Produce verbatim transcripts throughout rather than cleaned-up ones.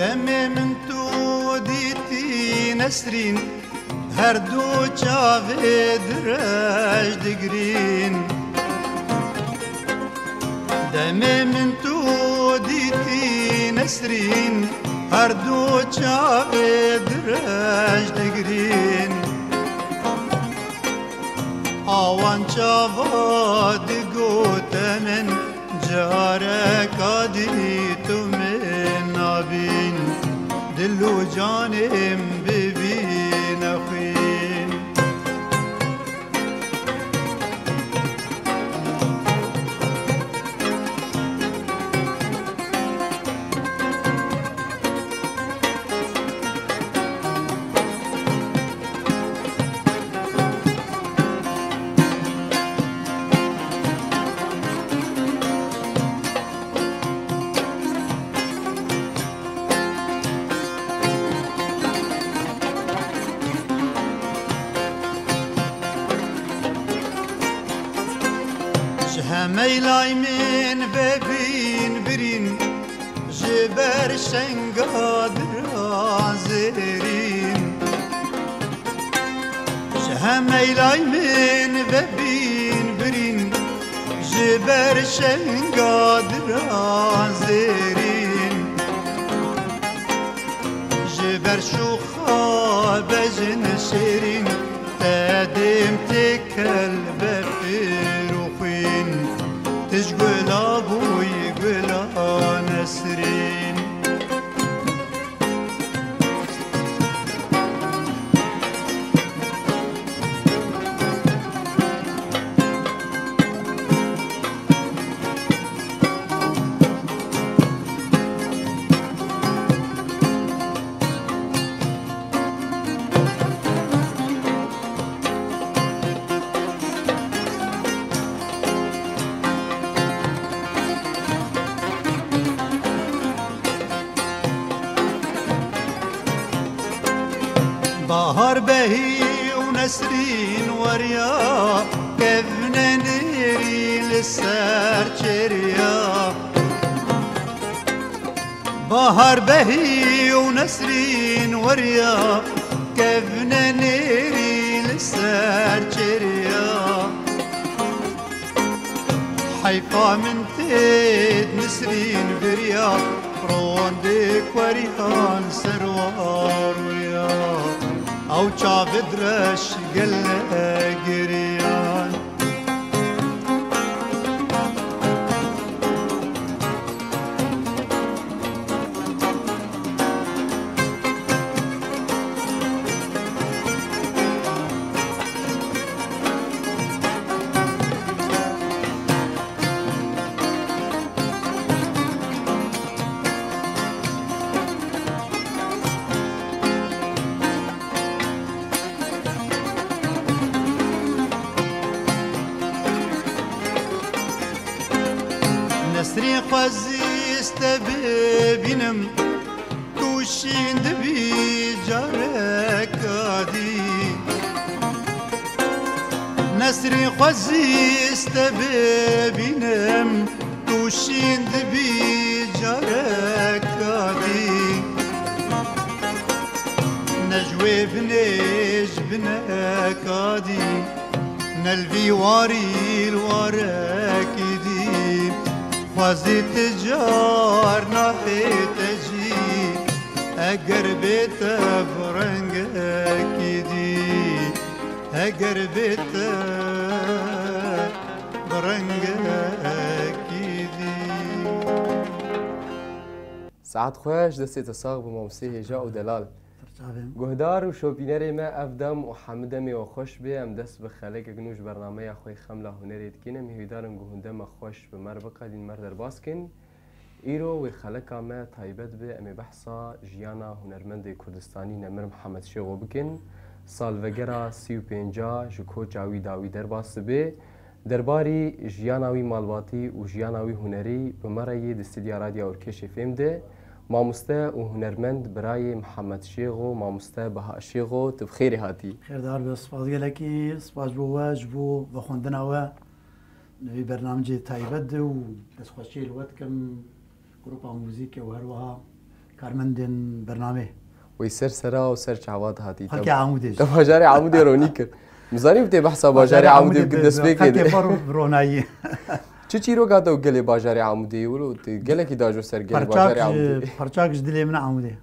Demê min tu dîtî Nesrîn, her du çavê dirêj digirîn. Demê min tu dîtî Nesrîn, her du çavê dirêj digirîn. Awan çava digote min, careka dî tu min nabîn, dil û canê min bibîne xwîn. Ji hemeylayên min vebîn birîn, ji ber şenga diran zêrîn. Ji hemeylayên min vebîn birîn, ji ber şenga diran zêrîn. Ji ber şûxa bejin şêrîn, te dêm têkel be pêr û xwîn. Tu ji gula bûyî gula Nesrîn. Bahar behî û Nesrîn weriya, kevne nêrî li ser çêriya. Bahar behî û Nesrîn weriya, kevne nêrî li ser çêriya. Heyfa min têt Nesrîn biriya, rondê kweriyan ser wa rûya. Ew çavi direş gele giriyan. Nesrîn xwezî ez te bibînim, tu şîn dibî careka dî. Nesrîn xwezî ez te bibînim, tu şîn dibî careka dî. Ne ji wê binê ji bineka dî, ne li vî warî li warekî dî. Xwezî ti car nahê te jî, eger bê te bi rengekî dî, eger bê te bi rengekî dî. Saet xweş, destê te sax be mamostê hêja û delal. Çavên. Guhdar û şopînerê me, ev dem û hemû demê we xweş bê. Em dest bi xelekek nû ji bernameya xwe Xemla Hunerê dikin. Em hêvîdar in ku hûn dema xweş bi me re biqedîn, me re derbas kin. Îro wê xeleka me taybet be, em ê behsa jiyana hunermendê Kurdistanî Nemir Mihemed Şêxo bikin. Salvegera sî û pênca ji koça wî dawî derbas dibe. Derbarî jiyana wî malbatî û jiyana wî hunerî bi me re yê di stûdya Radya Ûrkeşê fêm de, mamoste û hunermend birayê Mihemed Şêxo, mamoste Baha Şêxo, tu bi xêrê hatî. Xêrdar be, spas gelekî, spas ji bo we, ji bo vexwendina we li vî bernamecê taybet de û destxweşiyê li we dikim, grupa muzîkê û her wiha Karmendên bernamê. Wê ser sera û ser çava dihatî. Xelkê Amûdê jî. Te bajarê Amûdê ronî kir. Min zanî tê behsa bajarê Amûdê bikin destpêkê de. Xelkê xwe ro-, ronayî. Çi çîroka te û gelê bajarê Amûdê ye wilo? Tu gelekî dajo ser gelê bajarê Amûdê. Parçak ji dilê min e Amûdê.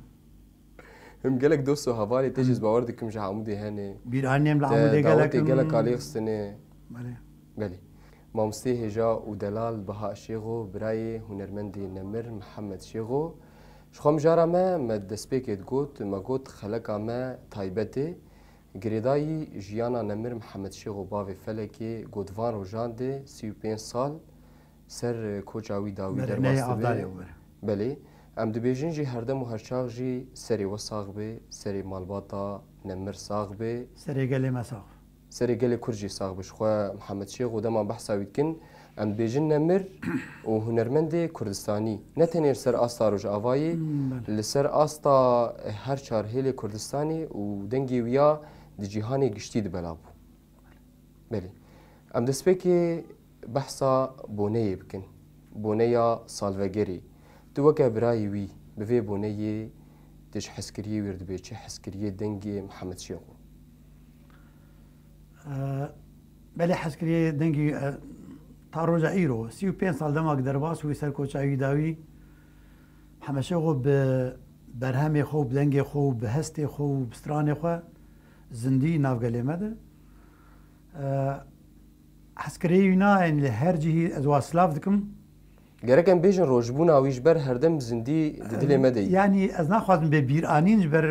Him gelek dost û hevalê te jî ez bawer dikim ji Amûdê hene. Bîranî em li Amûdê gelek in. Gelek alî xistine. Belê. Belê. Mamostê hêja û delal Baha Şêxo, birayê hunermendê nemir Mihemed Şêxo. Ji xwe mijara me, me destpêkê digot, me got xeleka me taybet e. Girêdayî jiyana nemir Mihemed Şêxo bavê felekê got van rojan de sî û pênc sal ser koça wî dawî derbas dibe. Belê. Em dibêjin jî herdem û herçax jî serê we sax be, serê malbata nemir sax be. Serê gelê me sax be. Serê gelê Kurd jî sax be. Ji xwe Mihemed Şêxo dema behsa wî dikin, em dibêjin nemir û hunermendê Kurdistanî. Ne tenê li ser asta Rojavayê, li ser asta her çar hêlê Kurdistanê û dengê wî ya di cîhanê giştî de belav bû. Belê. Em destpêkê behsa boneyê bikin. Boneya salvegerê. Tu weke birayê wî bi vê boneyê tu ji hezkiriyê wî re dibê çi, hezkiriyê dengê Mihemed Şêxo? Belê hezkiriyê dengî ta roja îro, sî û pênc sal dema ku derbas bû ser koça wî dawî, Mihemed Şêxo bi berhemê xwe û bi dengê xwe û bi hestê xwe û bi stranê xwe zindî nav gelê me de. Hezkiriyê wîna, yanî li her cihî ez wa silav dikim. Gerek em bêjin rojbûna wî ji ber herdem zindî di dilê me de ye. Yanî ez naxwazim bê bîranîn, ji ber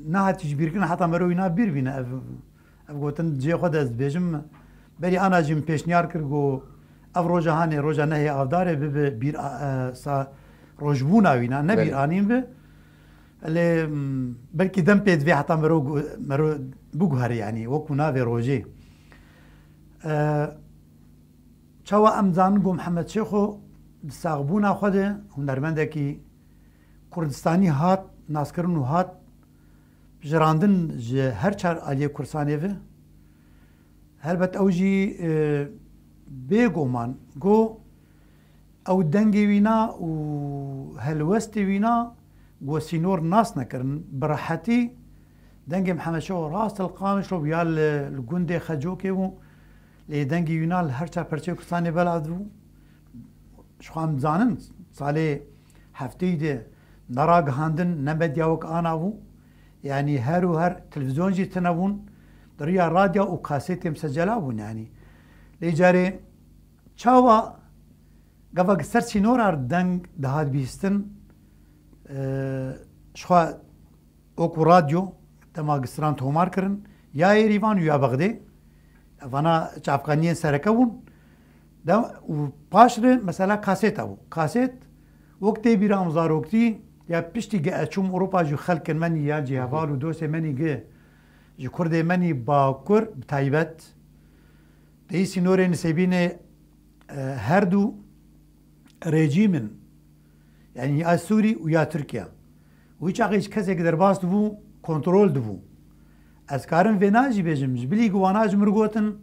nehatî ji bîrkirin, heta mero wîna bîr bîne. Ev, ev gotin cihê xwe de ez dibêjim. Berî ana jî min pêşniyar kir, got ev roja hanê, roja nehê avdarê bibe bîr, e, sa rojbûna wîna, ne bîranîn bi. Lê, m, belkî dem pê divê heta mero gu-, mero biguhere, yanî wekû navê rojê. E, Çawa em zanin ku Mihemed Şêxo di saxbûna xwe de hunermendekî Kurdistanî hat naskirin û hat pijirandin ji her çar aliyê Kurdistanê ve? Helbet ew jî, e, bêguman ku ew dengê wîna û helwestê wîna ku sînor nas nekirin, bi rehetî dengê Mihemed Şêxo rast li Qamişlo bû ya li, li gundê Xecokê bû, lê dengê wîna li her çar perçeyê Kurdistanê belav dibû. Ji xwe em dizanin, salê hefteyî de ne ragihandin, ne medya wek ana bû. Yanî her û her televîzyon jî tune bûn. Di riya radyo û kasetê misecela bûn yanî. Lê carê çawa gava ser sînora deng dihat bihîstin, e, ji xwe Wekû radyo, dema gistiran tomar kirin, ya Êrîvan û ya Bexdê, vana çavkaniyên sereke bûn. De, û paş re mesela kaseta bû. Kaset, wek tê bîra min zaroktî, ya piştî gi ez çûm Ewropa jî xelkên menî ya cî heval û dostê menî gi ji Kurdê menî Bakur bi taybet, Dê sînorê Nisêbînê, e, her du rejîm in. Yanî ya Sûrî û ya Tirkiye. Wî çaxê ji kesek derbas dibû, kontrol dibû. Ez karim vêna jî bêjim, ji bilî ku wana ji min re gotin,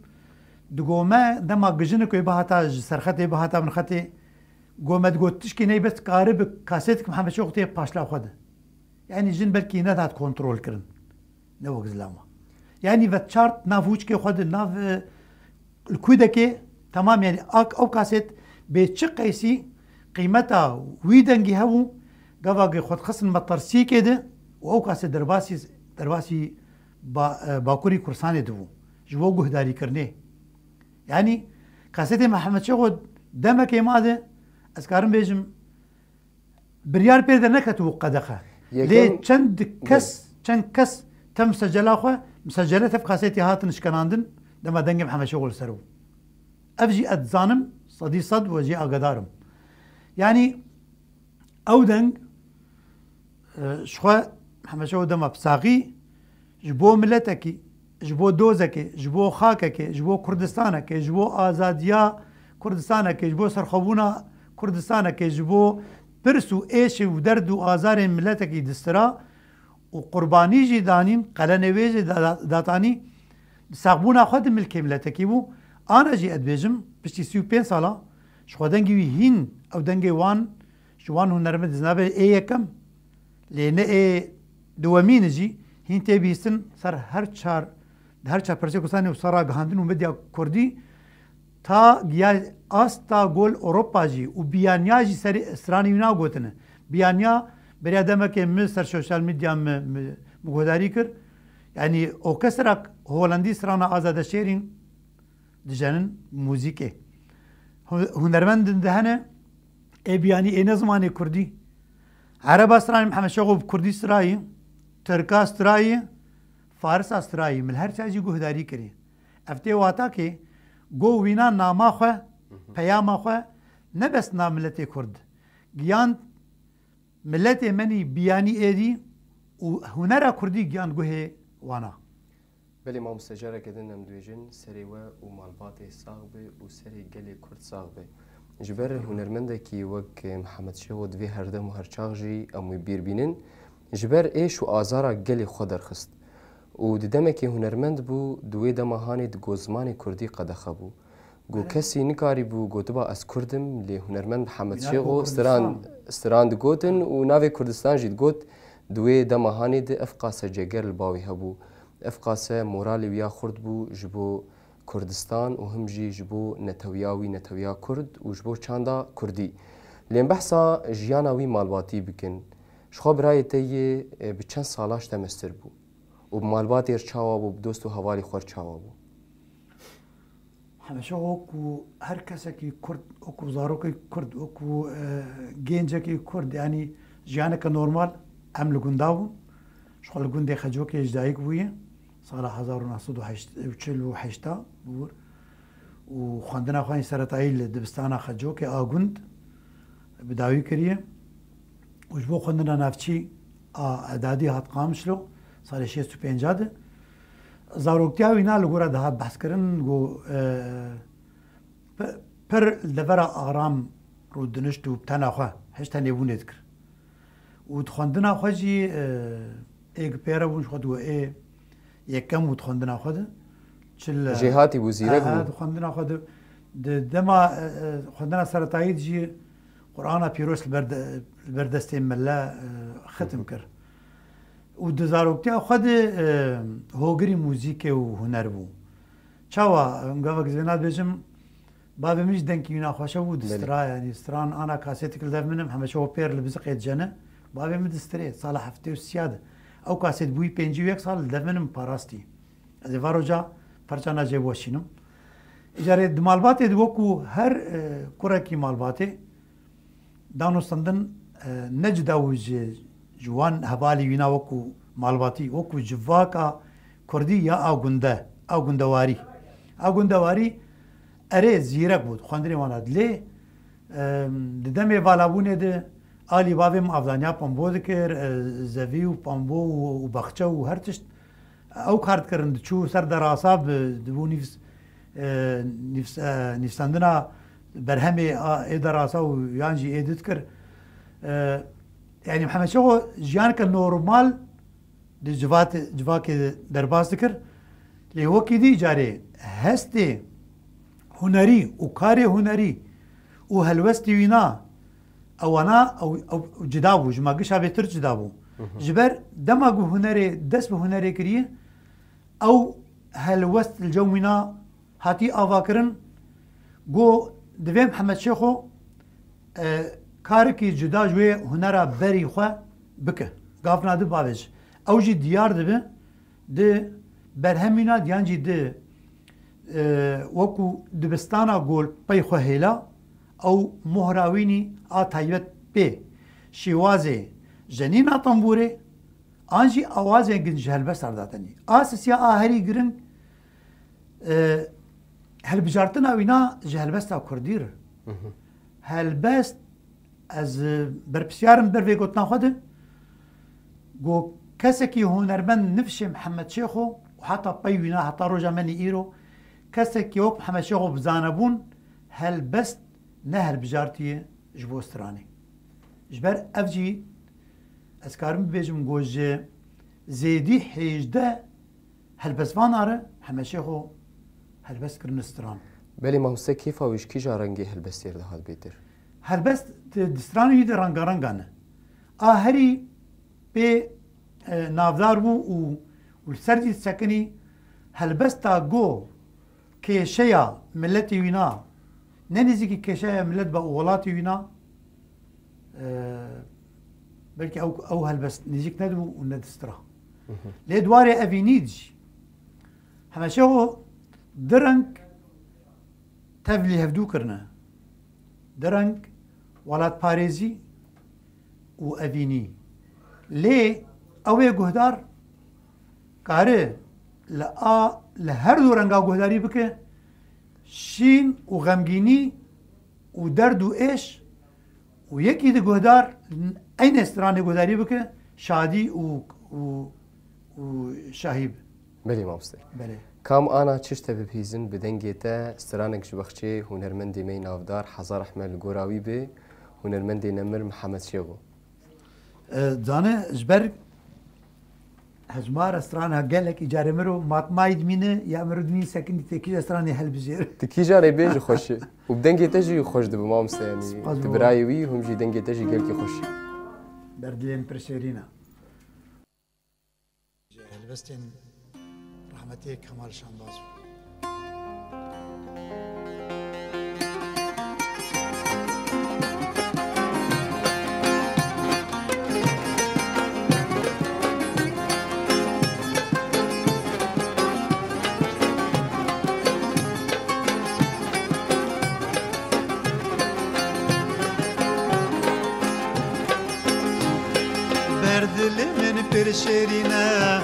digo me dema gijinik wê bihata, ji serxetê bihata min xetê, go me digot tişkî ney bes karibe kasetik Mihemed Şêxo tê paşla xwe de. Yanî jin belkî nedat kontrol kirin. Ne wek zilama. Yanî ve çart nav hûçkê xwe di nav, e, li kûdekê temam, yanî ak ew kaset bê çi qeysî qîmeta wî dengî hebû, gava ge xwe dixistin metersîkê de û ew kaset derbasî, derbasî ba-, e, Bakurî Kurdistanê dibû. Ji bo guhdarîkirinê. Yanî kasetê Mihemed Şêxo demekê ma de, ez karim bêjim, Biryar pê de neketibû qedexe. Lê çend kes, çend kes tev misecela xwe, misecele tev kasetê hatin şkenandin, dema dengê Mihemed Şêxo li ser bû. Ev jî ez dizanim, sedî sed we jî agadar im. Yanî ew deng, e, ji xwe Mihemed Şêxo dema bi saxî, ji bo miletekî, ji bo dozekê, ji bo xakekê, ji bo Kurdistanekê, ji bo azadiya Kurdistanekê, ji bo serxwebûna Kurdistanekê, ji bo pirs û êş û derd û azarên miletekî distira û qurbanî jî danîn, qelenê wê jî da-, datanî, di saxbûna xwe di milkê miletekî bû. Ana jî ez dibêjim, piştî sî û pênc sala, ji xwe dengê wî hîn, ew dengê wan, ji wan hunermend ez nabê ê yekem. Lê ne ê dewemîn jî hîn tê bihîstin ser her çar, di her çar parçeyê Kurdistanê û ser ragihandin û medya kurdî ta giya asta gol Ewropa jî û biyaniya jî serê stranê wî nagotine. Biyaniya beriya demekê min ser sosyal medya min, min, min guhdarî kir. Yanî o kes ra Holandî strana Azade Şêrîn dijenin muzîkê. Hu-, hunermendin de hene, ê biyanî ê ne zimanê kurdî. Ereba stranî Mihemed Şêxo bi kurdî strayî, tirka strayî, farisa strayî, min her çar jî guhdarî kirî. Ev tê wata ki go wîna nama xwe, peyama xwe, ne bes na miletê kurd. Giyan miletê menî biyanî êdî û hunera kurdî giyan guhê wana. Belê mamoste, careke din em dibêjin serê we û malbatê sax be û serê gelê kurd sax be. Ji ber hunermendekî wek Mihemed Şêxo divê her dem û her çax jî em wî bîr bînin. Ji ber êş û azara gelê xwe derxist. Û di demekê hunermend bû, di wê dema hanê di go zimanê kurdî qedexe bû. Go kesî nikarîbû gotiba ez kurd im, lê hunermend Mihemed Şêxo stran, stran digotin û navê Kurdistan jî digot. Di wê dema hanê de ev qase ceger li bawî hebû. Ev qase moralê wî ya xurt bû ji bo Kurdistan û him jî ji bo netewiya wî, netewiya kurd û ji bo çanda kurdî. Lê em behsa jiyana wî malbatî bikin. Ji xwe birayê te yê, e, bi çend sala ji te mestir bû? Û bi malbatê re çawa bû, bi dost û hevalê xwe re çawa bû? Hemişe wekû her kesekî kurd, wekû zarokê kurd, wekû, e, gencekî kurd, yanî jiyaneke normal em li gunda bûn. Ji xwe li gundê Xecokê ji dayik bûye. Sala hezar û neh sed û çil û heşt bûr. Û xwendina xwe yên seretayî li dibistana Xecokê a gund bi dawî kiriye. Û ji bo xwendina navçî a edadî hat Qamişlo, salê şêst û pênc de. Zaroktiya wî na li gora dihat behs kirin, got, e, pi-, pir li devera aram rûdinişt û bi tena xwe, hişt tenêbûnê dikir. Û di xwendina xwe jî, e, ê gi pê re bûn, ji xwe digot, ê yekem û di xwendina xwe de. Çil, Jêhatî bû, zîrek aha, bû. Di xwendina xwe de, di dema, e, e, xwendina seretayî de jî Qur'ana Pîroz li ber de, li ber destê mele, e, xitim kir. Û di zaroktiya xwe de, e, hogirî muzîkê û huner bû. Çawa? Em gavek zêna dibêjim, bavê min jî dengkî wîna xweş bû, Belê. distira, yanî stran ana kasetik li dev min im, hemişe o pêr li biziqê dijene. Bavê min distirê, sala heftê û sîya de. Ew kaset bûyî pêncî û yek sal li dev min im parastî. Ez ê varoca perçana jê weşînim. Îcarê di malbatê de wekû her, e, kurekî malbatê, Dano stendin, e, ne cida bû ji, ji wan hevalî wîna wekû malbatî, wekû civaka kurdî ya a gunde, a gundewarî. A gundewarî erê zîrek bû, xwendinê wan hat. Lê, e, di demê valabûnê de alî bavê min avdaniya pambo dikir, e, zevî û pambo û, û baxçe û her tişt. Ew kar dikirin, diçû ser derasa bi, dibû nîvs-, e, nîvs-, e, nîvsandina berhemê a, ê derasa û yan jî ê dî dikir. E, yanî Mihemed Şêxo jiyaneke normal di civat-, civakê derbas dikir. Lê wekî dî carê hestê hunerî û karê hunerî û helwestê wîna, ewana ew, ew cida bû, ji me gişa bêtir cida bû. Hı hı. Ji ber dema ku hunerê, dest bi hunerê kiriye, ew helwest li cem wîna hatî avakirin, ku divê Mihemed Şêxo, e, karekî cida ji wê hunera berî xwe bike. Gavna di bavêj. Ew jî diyar dibe, di berhemîna diyan jî di, e, wekû dibistana gol pey xwe hêla, ew mohra wînî a taybet pê şêwazê jenîna tembûrê, an jî awazên gin ji helbesta re datenî. A sisiya a herî giring, e, hilbijartina wîna ji helbesta kurdî re. Hı hı. Helbest Ez, e, berpirsiyar im ber vê gotina xwe de, ku kesekî hunermend nifşê Mihemed Şêxo û heta pey wîna, heta roja me nî îro, kesekî wek Mihemed Şêxo bi zanebûn helbest ne hilbijartiye ji bo stranê. Ji ber ev jî ez karim bibêjim ku ji zêdî hêjdeh helbestvana re Mihemed Şêxo helbest kirine stran. Belê mamoste, kêfa wî ji kîja rengê helbestê re dihat bêtir? Helbest di, di stranê wî de rengarengan e. A herî pê, e, navdar bû û, û li ser jî disekinî helbesta go kêşeya miletê wîna, ne nêzîkî kêşeya milet be û welatê wîna, e, belkî ew, ew helbest nêzîk nedibû û nedistira. Lê di warê evînî de jî Hemeşeho du reng tevlî hevdû kirine. Du reng welatparêzî û evînî. Lê ew ê guhdar kare li a, li her du renga guhdarî bike, şîn û xemgînî û derd û êş û yekî di guhdar eynê stranê guhdarî bike, şadî û, û, û şahî be. Belê mamoste. Belê. Kam ana çi ji te bibihîzin, bi dengê te stranek ji bexçê hunermendê me yê navdar Hezar Ehmed li gora wî bê, hunermendê nemir Mihemed Şêxo. E, zane, ji ber hejmara strana gelek îcarê miro matmayî dimîne, ya miro dimîn sekinî tê kîja stranê helbijêr. Ti kîjanê bê jî xweş e. Û bi dengê te jî xweş dibe mamoste, yanî Spas tu baba. Birayê wî, hûn jî dengê te jî gelkî xweş e. Derdilên pir şêrîn e. Helbestên rahmetê Kemal Şanbaz bû. Ber dilê min pir şêrîn e,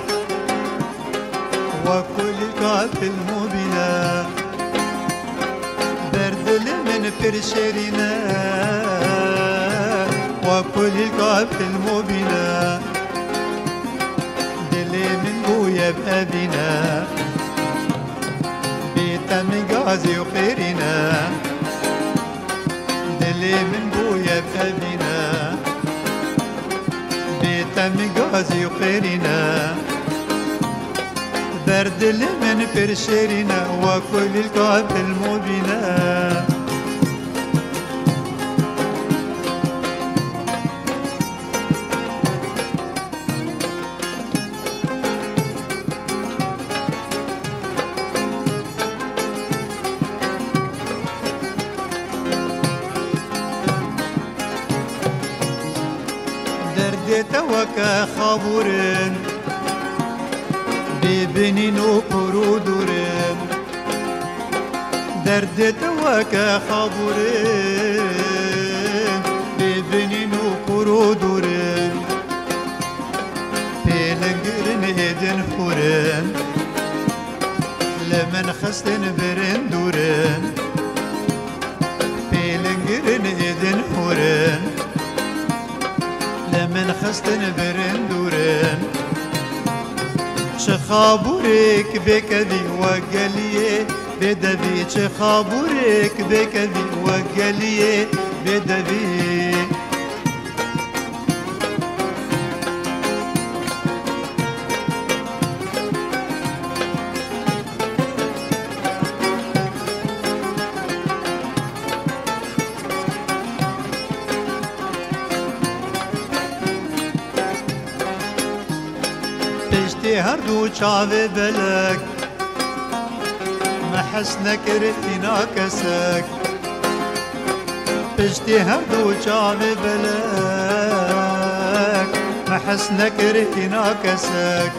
wek ku lîlka fîlmû bîne. Ber dilê min pir şêrîn e, wek ku lîlka fîlmû bîne. Dilê min bûye bi evîn e, bê te min gazî û xêrîn e. Dilê min bûye bi evîn e, bê te min gazî û xêrîn e. Ber dilê min pir şêrîn e, wek ku lîlka fîlmû bîne. Derdê te weke xabûr in, bê binîn û kûr û dûr in. Derdê te weke xabûr in, bê binîn û kûr û dûr in. Pêlingirên êdin hûr in, li min xistin birin dûr in. Pêlingirên êdin hûr in, li min xistin birin dûr in. Çi xabûrêk bêkevî wek geliyê bêdevî, çi xabûrêk bêkevî wek geliyê bêdevî. Piştî her du çavê belek, me hes nekir hîna kesek. Piştî her du çavê belek, me hes nekir hîna kesek.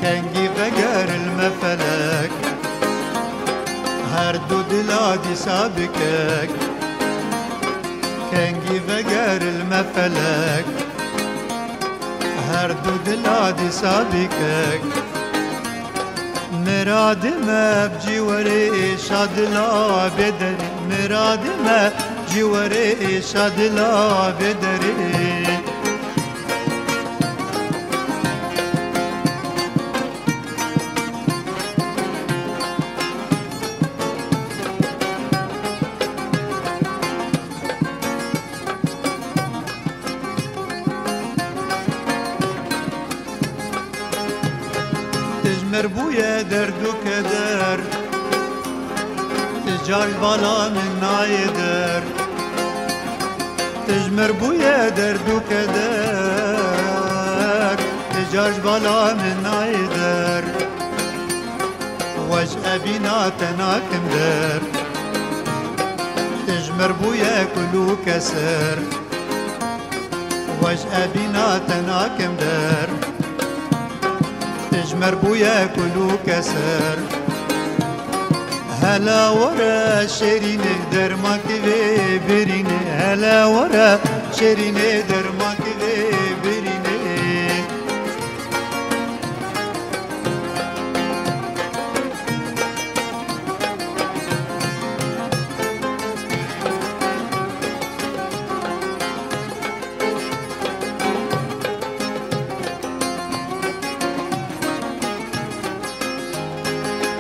Kengî veger li me felek, her du dila dîsa bikek. Kengî veger li me felek, her du dila dîsa bikek. Miradê me bi cîwerê êşa dila bêderê. Miradê me bi cîwerê êşa dila bêderê. Tu ji mir bûye derd û keder, tu car bala min nayê der. Tu ji Mir bûye derd û keder, tu car ji bala min nayê der. We ji ebîna te nakim der. Tu ji mir bûye kul û keser. We ji ebîna te nakim der. Tu ji mir bûye kul û keser. Hela were şêrînê derma kivê birînê. Hela were şêrînê derma kivê birînê.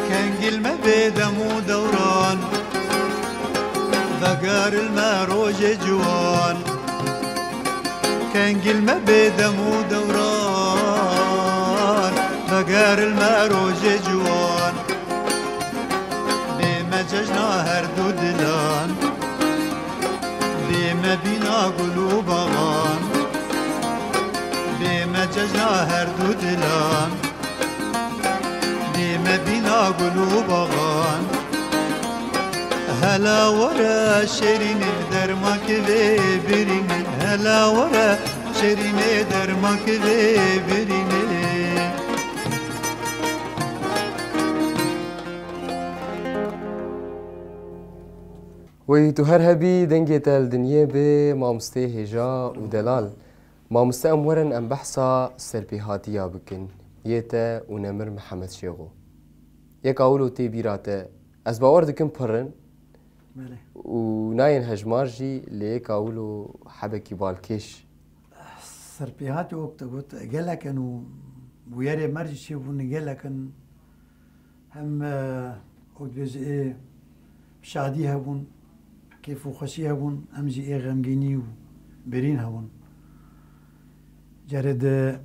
Kengîl me bê dem û dewran, vegeril me rojê ciwan. Kengîl me bê dem û dewran, vegeril me rojê ciwan. Bê me cejna her du dilan, bê me bîna gul û baxan. Bê me cejna her du dilan, bê me bîna gul û baxan. Hela were şêrînê derma kivê birînê. Hela were şêrînê derma kivê birînê. Wey tu her hebî, dengê te li dinyê bi, mamostê hêja û delal. Mamoste, em werin em behsa serpêhatiya bikin. Yê te û Nemir Mihemed Şêxo. Yeka wilo tê bîra te. Ez bawer dikim pir in. Belê. Û nayên hejmar jî lê yeka wilo hebekî balkêş. Serpêhatî wek te got, gelek in û bûyerê me jî çêbûn gelek in. Hem, e, wek dibêje ê şadî hebûn, kêf û xweşî hebûn, hem jî ê xemgînî û birîn hebûn. Carê di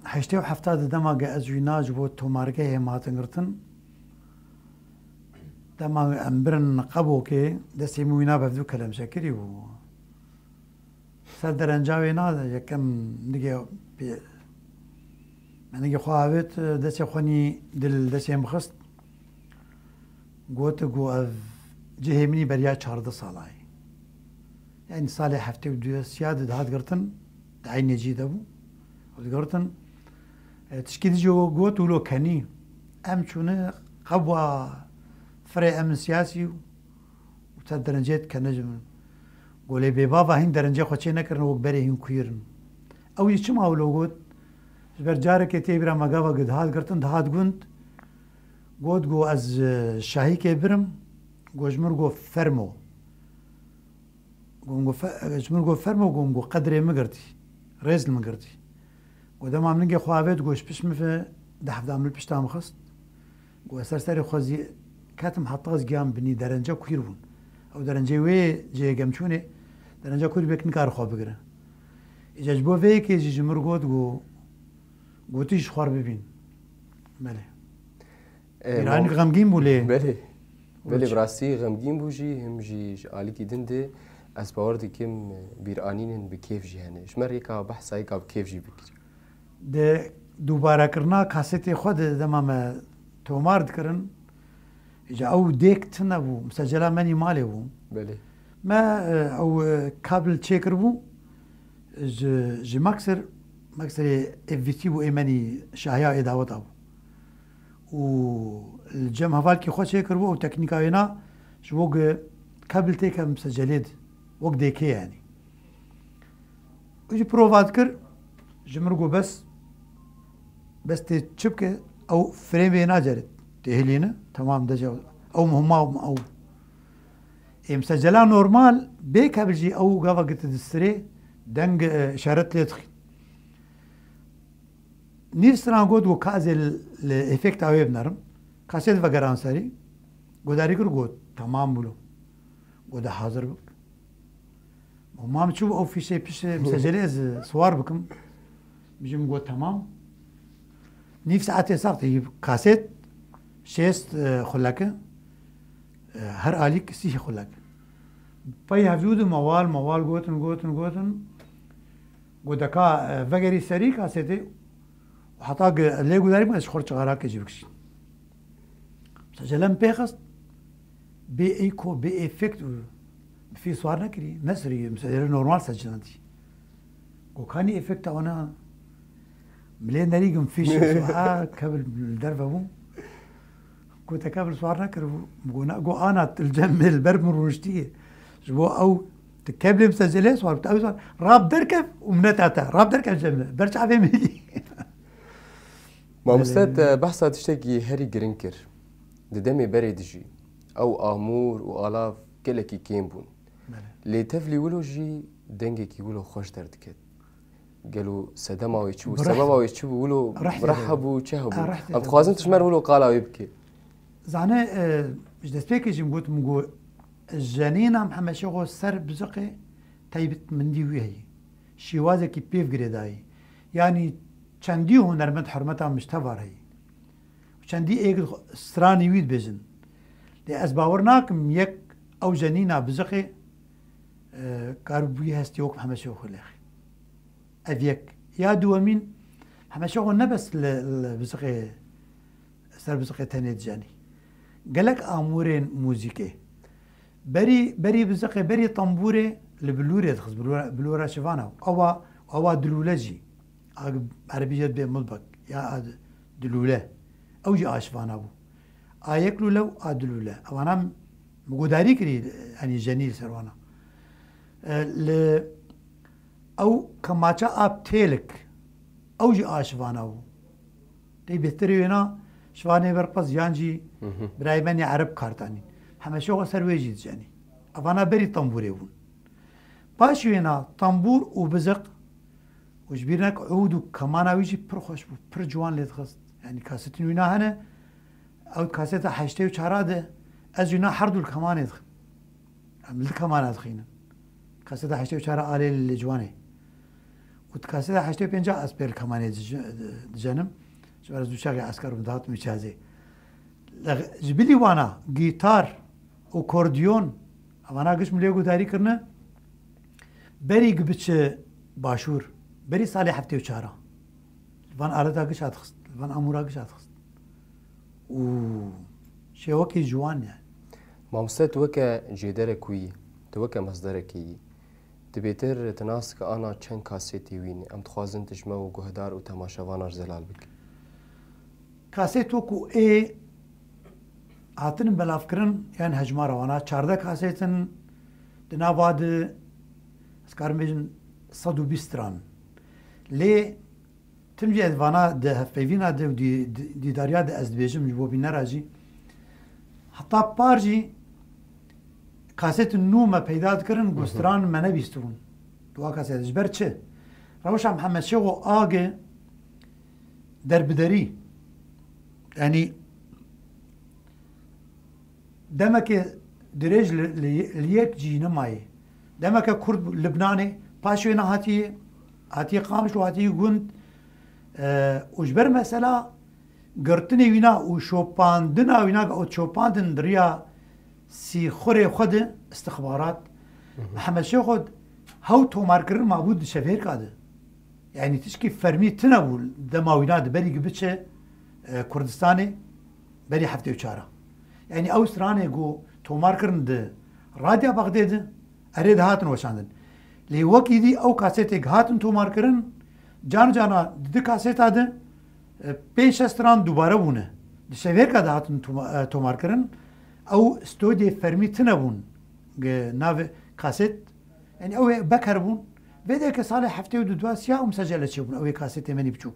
heştê û hefta de dema ge ez wîna ji bo tomargehê me hatin girtin, dema em birin Qebokê, destê min wîna bi hevdu kelemçe kirî û ser derenca wê na, yekem nigê pê, me nigê xwe avêt, destê xwe nî dil destê min xist. Got, got, ev cihê min î beriya çardeh sala ye. Yani salê heftê û du siya de dihat girtin, di eynê cî de bû. Ew digirtin, e, tişkî dijî got, wilo kenî. Em çûne qebwa firê em siyasî û te derencê dikene ji min. Golê bêbava hîn derencê xwe çê nekirine wek berê hîn kuyirin. Ew jî çima wilo got? Ji ber carekê tê bîra me gava dihat girtin, dihat gund. Got, got ez, e, şahîkê birim. Got ji min got fermo. Got, got fe-, ji min got fermo, got, got qedrê min girtî. Rêz li min girtî. Got dema min ningê xwe avêt, got ji pişt min ve deh hevda min li pişta min xist. Got ez ser serê xwe zî ketim heta ez giyam binî, derence kûr bûn. Ew derencê wê cihê gemçûnê, derenca kûr bêk nikare xwe bigire. Îca ji bo vê yekê jî ji min got, got, got tu ji xwe re bibîn. Belê. E, Îranî mam- xemgîn bû lê. Belê. Belê, bi rastî xemgîn bû jî, him jî ji alîkî din de ez bawer dikim, bîranînên bi kêf jî hene. Ji me re yeka behsa yeka bi kêf jî bikir. Di dubare kirina kasetê xwe de dema me tomar dikirin, îca ew dêk tune bû, misecela me nî malê bû. Belê. Me, e, ew, e, kabl çêkiribû ji, ji Maxer, Maxerê F V C bû, ê me nî şahiya ê daweta bû. Û li cem hevalkî xwe çêkiribû, ew teknîka wêna ji bo ku kabl têke misecelê de, wek dêkê yanî. Û jî prova dikir, ji min got bes, bes tê çi bike, ew frêmê nacerê tê hilîne, temam dece ew muhima ew. Ê misecela normal bê kabl jî ew gava giti di sirê deng, e, işaret lê dixîn. Nîv siran got, got ka ez ê li, li efekta wê binerim. Kaset vegeran serî. Godarî kir got, temam bû. Got de hazir bik. Got mam çû ew fîşê pişê misecelê ez siwar bikim. Mijim got temam. Nîv saetê sax tê kaset şêst, e, xuleke. E, her alîk sîh xulek. Pey hevdû di mewal, mewal gotin, gotin, gotin. Go deka, e, vegerî serî kasetê. Heta ge-, lê gudarî ez ji xwe çixarakê jî bikişî. Mesela celem pêxist, bê eko, bê efekt û bi fî swar nekirî, nesirî, mesela normal secinandî. Go kanî efekta wana, milê nerîgim fîş, ha, kevil li derve bû. Go te kevil swar nekir bû. Go na, go ana til cem li ber min rûniştiye. Ji bo ew ti keblê min secelê swar, ew swar. Rab derkev û mineta te. Rab derkev cem li. Ber çavê min. Mamoste, te behsa tiştekî herî giring kir. Di demê berê dijî, ew amûr û alav gelekî kêm bûn. Belê. Lê tevlî wilo jî dengekî wilo xweş derdiket. Gelo sedema wê çi bû? Bi rih Sebeba wê çi bû? Wilo Rih rih zêde. Hebû, çi hebû? Ha, rih zêde. Em dixwazin tu ji me re wilo qala wê bikî. Zane, e, ji destpêkê jî min got, min got, jenîna Mihemed Şêxo ser biziqê teybetmendî wî heye. Şêwazekî pêv girêdayî. Yanî çendî hunermend hurmeta min ji tev re heye. Çendî êk stranî wî dibêjin. Lê ez bawer nakim yek ew jenîna biziqê, e, karibûyî hestê wek Mihemed Şêxo lêxî. Ev yek. Ya duwemîn, Mihemed Şêxo ne bes li, li biziqê, ser biziqê tenê dijenî. Gelek amûrên muzîkê. Berî, berî biziqê, berî tembûrê li bilûrê dixist, bilûra, bilûra şivana. Ewa, ewa dilûle jî. A erebî jê dibê milbek, ya a di-, dilûle. Ew jî a şivana bû. A yek lûle û a dilûle. Ewana min gudarî kirî, yanî jenî li ser wana. E, li ew kemaça a têlik, ew jî a şivana bû. Tey bêhtirê wêna şivanê berpez yan jî Hı hı. birayê me nê ereb kartanîn. Heme şoxa ser wê jî dijenî. Evana berî tembûrê bûn. Paşî wêna tembûr û biziq û ji bîr nek ûd û kemana wî jî pir xweş bû, pir ciwan lê dixist. Yanî kasetin wîna hene, ew kaseta heştê û çara de ez wîna her du li kemanê dixim. Em li kemana dixînin. Kaseta heştê û çara alê li ciwanê. Û di kaseta heştê û pênca ez pê li kemanê dij-, dijenim. Ji ber ez dû çaxê esker bûm, dihatim çazê. Ji bilî wana, gîtar û kordiyon, evana giş min lê guhdarî kirine, berî gi biçe başûr, berî salê heftê û çara. Li van aleta giş hat xist, li van amûra giş hat xist. Û şêwekî ciwan yani. Mamoste, tu weke jêderek wî yî, tu weke mezderekê yî. Tu bêtir tu nas dike ana çend kasetê wî ne. Em dixwazin tu ji me û guhdar û temaşevanan re zelal bikî. Kaset wekû ê hatinin belavkirin, yan hejmara wana çardeh kaset in, di nava de, ez karim bêjim, sed û bîst stran. Lê tim jî ez vana di hevpeyvîna de û dî-, dî-, dîdariya de ez dibêjim ji bo bînera jî. Heta par jî kasetin nû me peyda dikirin, Hı hı. ku stran me nebîstibûn. Dua kaset ji ber çi? Rewşa Mihemed Şêxo Age derbiderî. Yanî demeke dirêj li, li, li yek cî nemayê. Demeke kurt bû Libnanê, paşê wêna hatiye, hatiye Qamiş û hatiye gund. E, û ji ber mesela girtinê wîna û şopandina wîna, û şopandin di riya sîxurê xwe de, istixbarat, Hı hı. Mihemed Şêxo hew tomarkirin mabû di şevêrka de. Yanî tişkî fermî tune bû dema wîna di berî gi biçe, e, Kurdistanê, berî heftê û çar a. Yanî ew stranê ku tomar kirin di Radya Bexdê de, erê dihatin weşandin. Lê wekî dî ew kasetê gihatin tomar kirin, can cana di du kaseta de, e, pênc şeş stran dubare bûne. Di şevêrka dihatin toma-, e, tomar kirin. Ew stodyê fermî tune bûn, e, navê kaset. Yanî ew ê beker bûn. Vê de ke salê heftê û du dua siya û misecele çêbûn, ew ê kasetê menî biçûk.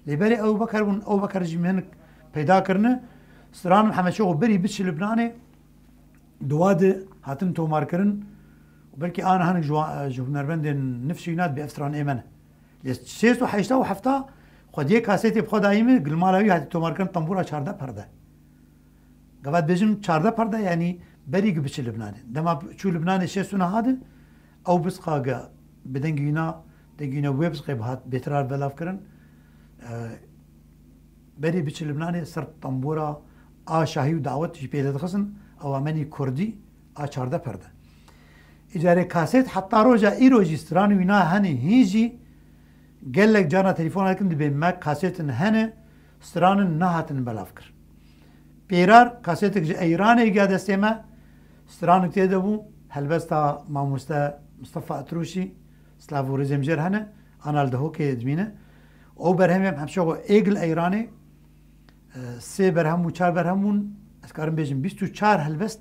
Lê berê ew beker bûn, ew beker jî min hinek peyda kirine. Stran Mihemed Şêxo berî biçi Libnanê, dua de hatin tomar kirin. Û belkî ana hinek ji wa-, ji hunermendên nifşî wîna dibê ev stran ê me ne. Lê şêst û heşta û hefta xwediyê kasetê bi xwe dayî min, gilmala wî hatî tomar kirin, tembûra çardeh perde. Gava dibêjim çardeh perde, yanî berî gi biçi Libnanê. Dema çû Libnanê şêst û neh de, ew bizqa ge bi dengî wîna, dengî wîna wê bizqê bi hat bêtirar belav kirin. E, berî biçi Libnanê ser tembûra a şahî û dawet jî pê de dixistin, ew amenî kurdî a çardeh perde. Îcarê kaset heta roja îro jî stran wîna hene, hîn jî gelek carna telefon dikin, dibê me kasetin hene, stranin nehatin belav kir. Pêrar kasetik ji Eyranê giya destê me, stranik tê de bû, helbesta mamoste Mustafa Atrûşî, silav û rêzê min jê re hene, ana li Dihokê dimîne. Ew berhemê em hemşe xwe êg li Eyranê, e, sê berhem û çar berhem bûn, ez karim bêjim bîst û çar helbest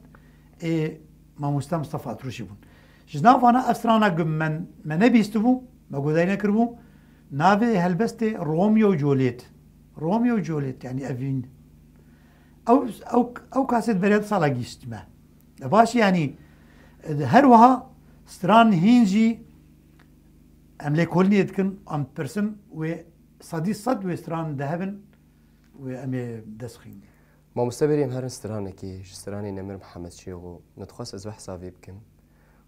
ê mamoste Mustafa Atrûşî bûn. Ji nav vana ev strana ku me, me nebîstibû, me guhdarî nekiribû, navê helbestê Romeo û Juliet. Romeo û Juliet, yanî evîn. Ew, ew, ew kaset beriya du sala gihîşt me. E, baş e, yanî, e, her wiha stran hîn jî em lêkolînê dikin, em dipirsin, wê sedî sed wê stran de hebin, wê em ê dest xînin. Mamoste, berî em herin stranekê, ji stranê Nemir Mihemed Şêxo, min dixwest ez wehsa vê bikim.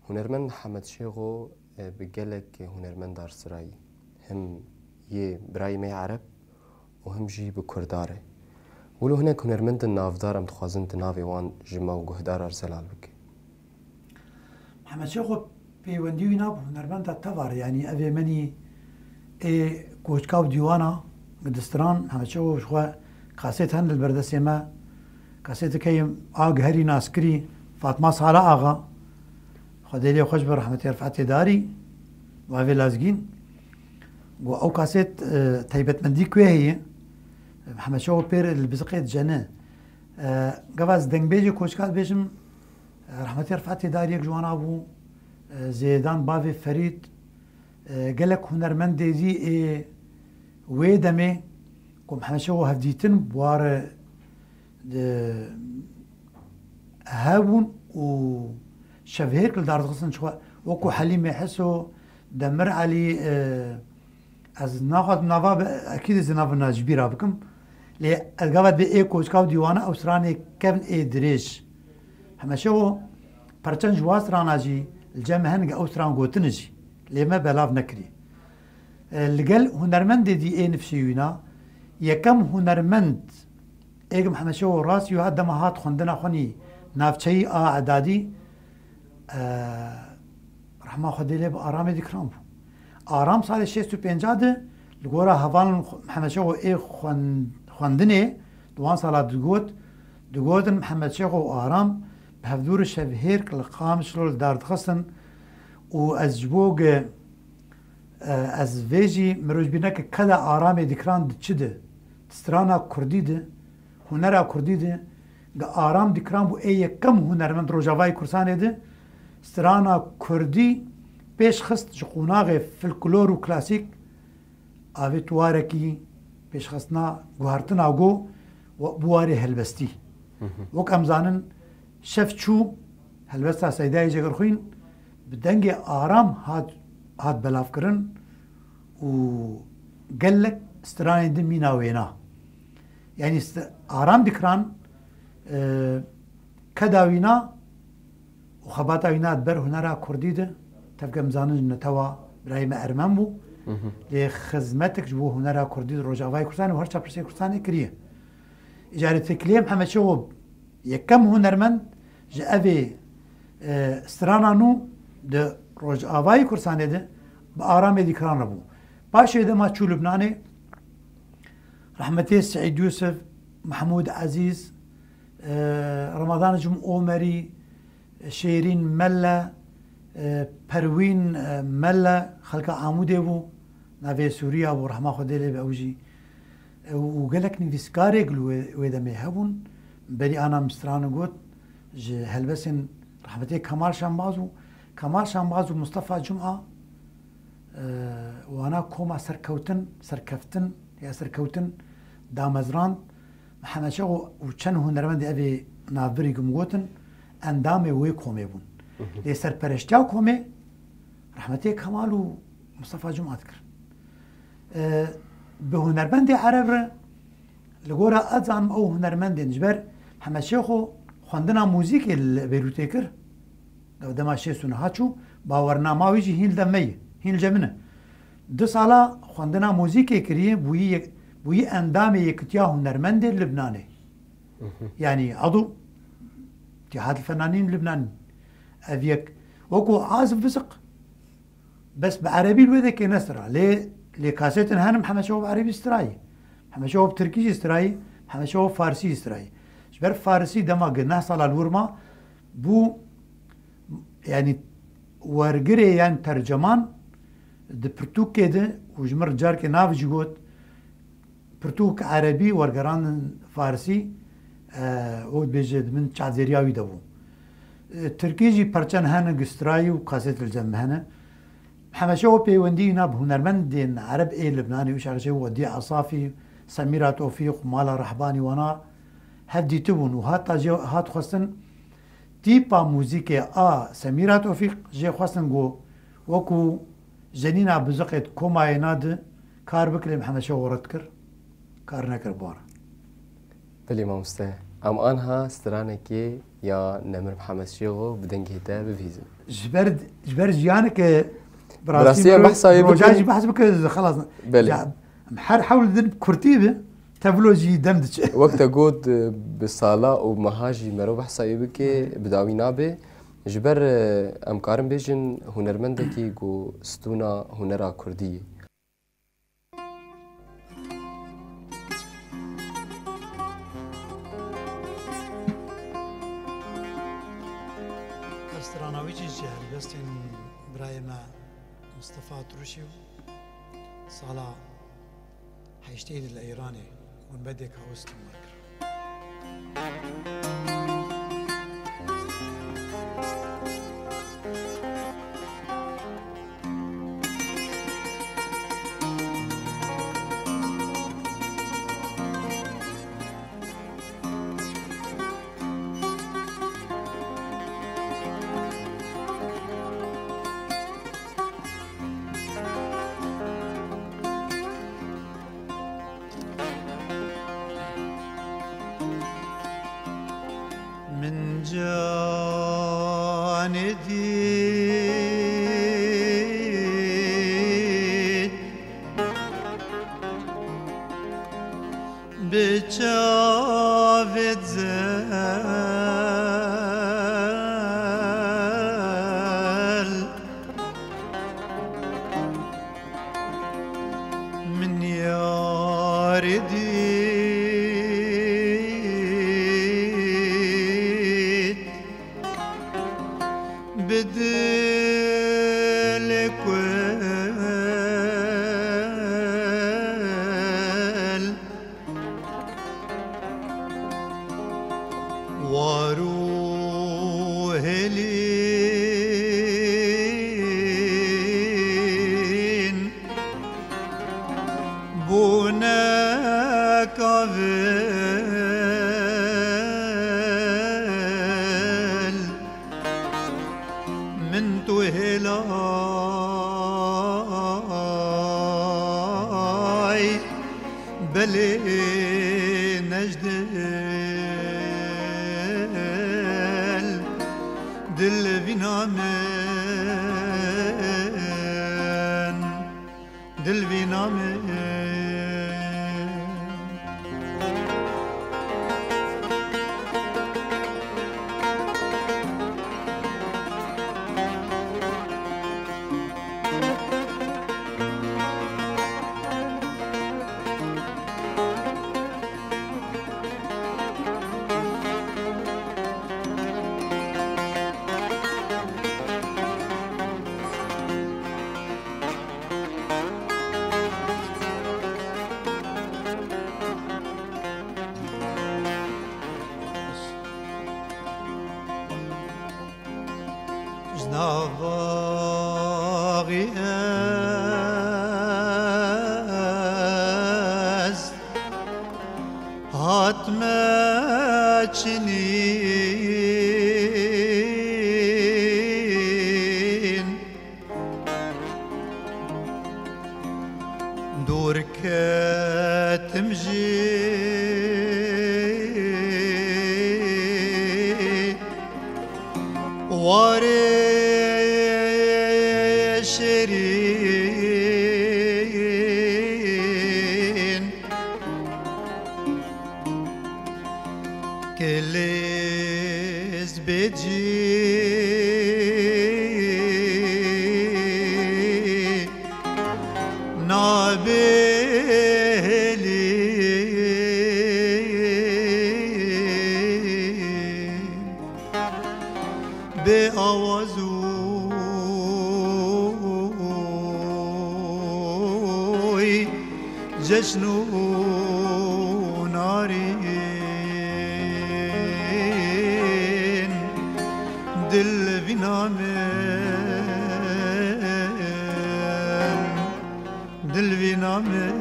Hunermend Mihemed Şêxo, e, bi gelek hunermend darsirayî, him yê birayê me yê Ereb û him jî bi Kurda re. Wilo hinek hunermendin navdar em dixwazin di navê wan ji me û guhdara re zelal bikin. Mihemed Şêxo peywendî wî nab hunermenda teva re, yanî ev ê menî ê koçka û dîwana, di stran Mihemed Şêxo ji xwe kaset hene li ber destê me. Kasetê keyim a giherî naskirî Fatma Sala Axa, Xwedê lê xweş be, rehmetê Refetê Darî, bavê Lazgîn. Got ew kaset, e, taybetmendî ku heye, Mihemed Şêxo pêr li biziqê dicene. E, gava ez dengbêjê koçka dibêjim, e, rehmetê Refetê Darî yek ji wana bû, e, Zêdan bavê Ferîd, e, gelek hunermendê dî ê wê demê ku Mihemed Şêxo hevdîtin bi wa re, e, hebûn û şevhêrk li dar dixistin ji xwe, wekû Helîmê Hiso, Demir Elî, e, ez naxwazim nava bi, ekîd ez ê nava ji bîra bikim. Lê ez gava dibê ê koçka û dîwana ew stranê kevn ê dirêj. Heme Şêxo perçen ji wa strana jî li cem me hene, ew stran gotine jî. Lê me belav nekirî. E, li gel hunermendê dî ê nifşê wîna, yekem hunermend ê ku Mihemed Şêxo rast û hat dema hat xwendina xwenî navçeyî a edadî, e, rehma Xwedê lê bi Aramê Dikran bû. Aram salê şêst û pênca de li gora hevalên xwe, Mihemed Şêxo ê xwen-, xwendinê di wan sala digot, digotin Mihemed Şêxo û Aram bi hevdû re şevhêrk li Qamişlo li dar dixistin û ez ji bo ge, e, ez vê jî mirov ji bîr neke keda Aramê Dikran di çi de, di strana kurdî de, hunera kurdî de, ge Aram Dikran bû ê yekem hunermend Rojavayê Kurdistanê de, strana kurdî pêş xist ji qonaxê folklor û klasîk, avê tu warekî pêşxistina guhertina go bi warê helbestî. Hı hı. Wek em zanin, şev çû, helbesta Seydayê Cegerxwîn bi dengê Aram hat, hat belavkirin û gelek stranên din mîna wêna. Yanî st-, Aram Dikran, e, keda wîna û xebata wîna di ber hunera kurdî de, tevke em zanin netewa birayê me Ermen bû. Hı hı. Lê xizmetek ji bo hunera kurdî di Rojavayê Kurdistanê û her çapirsê Kurdistanê kiriye. Îcarê têkiliyê Mihemed Şêxo yekem hunermend ji evê, e, strana nû di Rojavayê Kurdistanê de bi Aramê Dîkran re bû. Paşê dema çû Lubnanê, rehmetê Seîd Yûsif, Mehmûd Ezîz, e, Remadan Cim Omerî, Şêrîn Melle, e, Perwîn, e, Melle, xelka Amûdê bû, navê Sûriya bû, rehma Xwedê lê be ew jî. E, û gelek nivîskarêk li wê, wê demê hebûn. Berî ana min stran got, ji helbestên rehmetê Kemal Şambaz û Kemal Şambaz û Mustafa Cuma, e, wana koma serkewtin, serkeftin ya serkewtin damezrand. Mihemed Şêxo û çend hunermendê evê navbirî ku min gotin, endamê wê komê bûn. Hı hı. Lê serpereştiya komê rehmetê Kemal û Mustafa Cuma dikirin. E, bi hunermendê Ereb re, li gora ez zanim ew hunermendên ji ber Mihemed Şêxo xwendina muzîkê li Beyrûtê kir. Dema şêst û neh çû, bawernama wî jî hîn li dem me ye, hîn li cem min e. Du sala xwendina muzîkê kiriye, bûyî yek-, bûyî endamê Yekitiya Hunermendê li Libnanê. Hı hı. Yanî edo Îtîhad Fenanîn Libnanî. Ev yek Wekû Azif Biziq. Bes bi erebî li wê dekê ne stra. Lê, lê kasetên henin Mihemed Şeho bi erebî strayî. Mihemed Şeho bi tirkî jî strayî, Mihemed Şeho bi farsî jî strayî. Ji ber farsî dema gi neh sala li wir ma bû, yanî wergirê yan terceman di pirtûkê de û ji min carkê nav jî got, pirtûk erebî wergerandin farsî, e, wek dibêje di bin çavdêriya wî de bû. E, tirkî jî perçen hene gi strayî û kaset li cem hene. Mihemed Şeho peywendî wîna bi hunermendên ereb ê Libnanê û şaxîşê Wedî Esafî, Semîra Tofîq û Mala Rehbanî wana hev dîtibûn û hata jê hat xwestin tîpa muzîkê a Semîra Tofîq jê xwestin ku wekû Jenîna Biziqê di komayê na di kar bike lê Mihemed Şeho red kir, kar nekir bi wan re. Belê mamoste, em anha stranekê ya Nemir Mihemed Şêxo bi dengê te bibihîzin. Ji ber, ji ber jiyaneke bi Bi rastî rastî em mirov behsa wê roja bikin. Jî behs bike, xelas. Belê. Ya, em her hewl din kurtî bi, tevlo jî dem diçe. Wek te got, bi sala û meha jî mero behsa wê bike, bi dawî nabe. Ji ber, e, em karin bêjin hunermendekî ku stûna hunera kurdî ye. Ev strana wî jî ji helbestên birayê me Mistefa Turşî û sala heştê de li Îranê gumbedek Hawis tîmar kir. Min canê dît bi çavê zel. Min yarê dît bi dilê kul. War û hêlîn bûne kavil. Min tu hêlay belê nejdil dil vîna min. Dil vîna min. Ji nav baxî ez hatime çinîn. Dûr ketim ji warê şêrîn. Kilêz bêcî Cejn û narîn, dil vîna min, dil vîna min.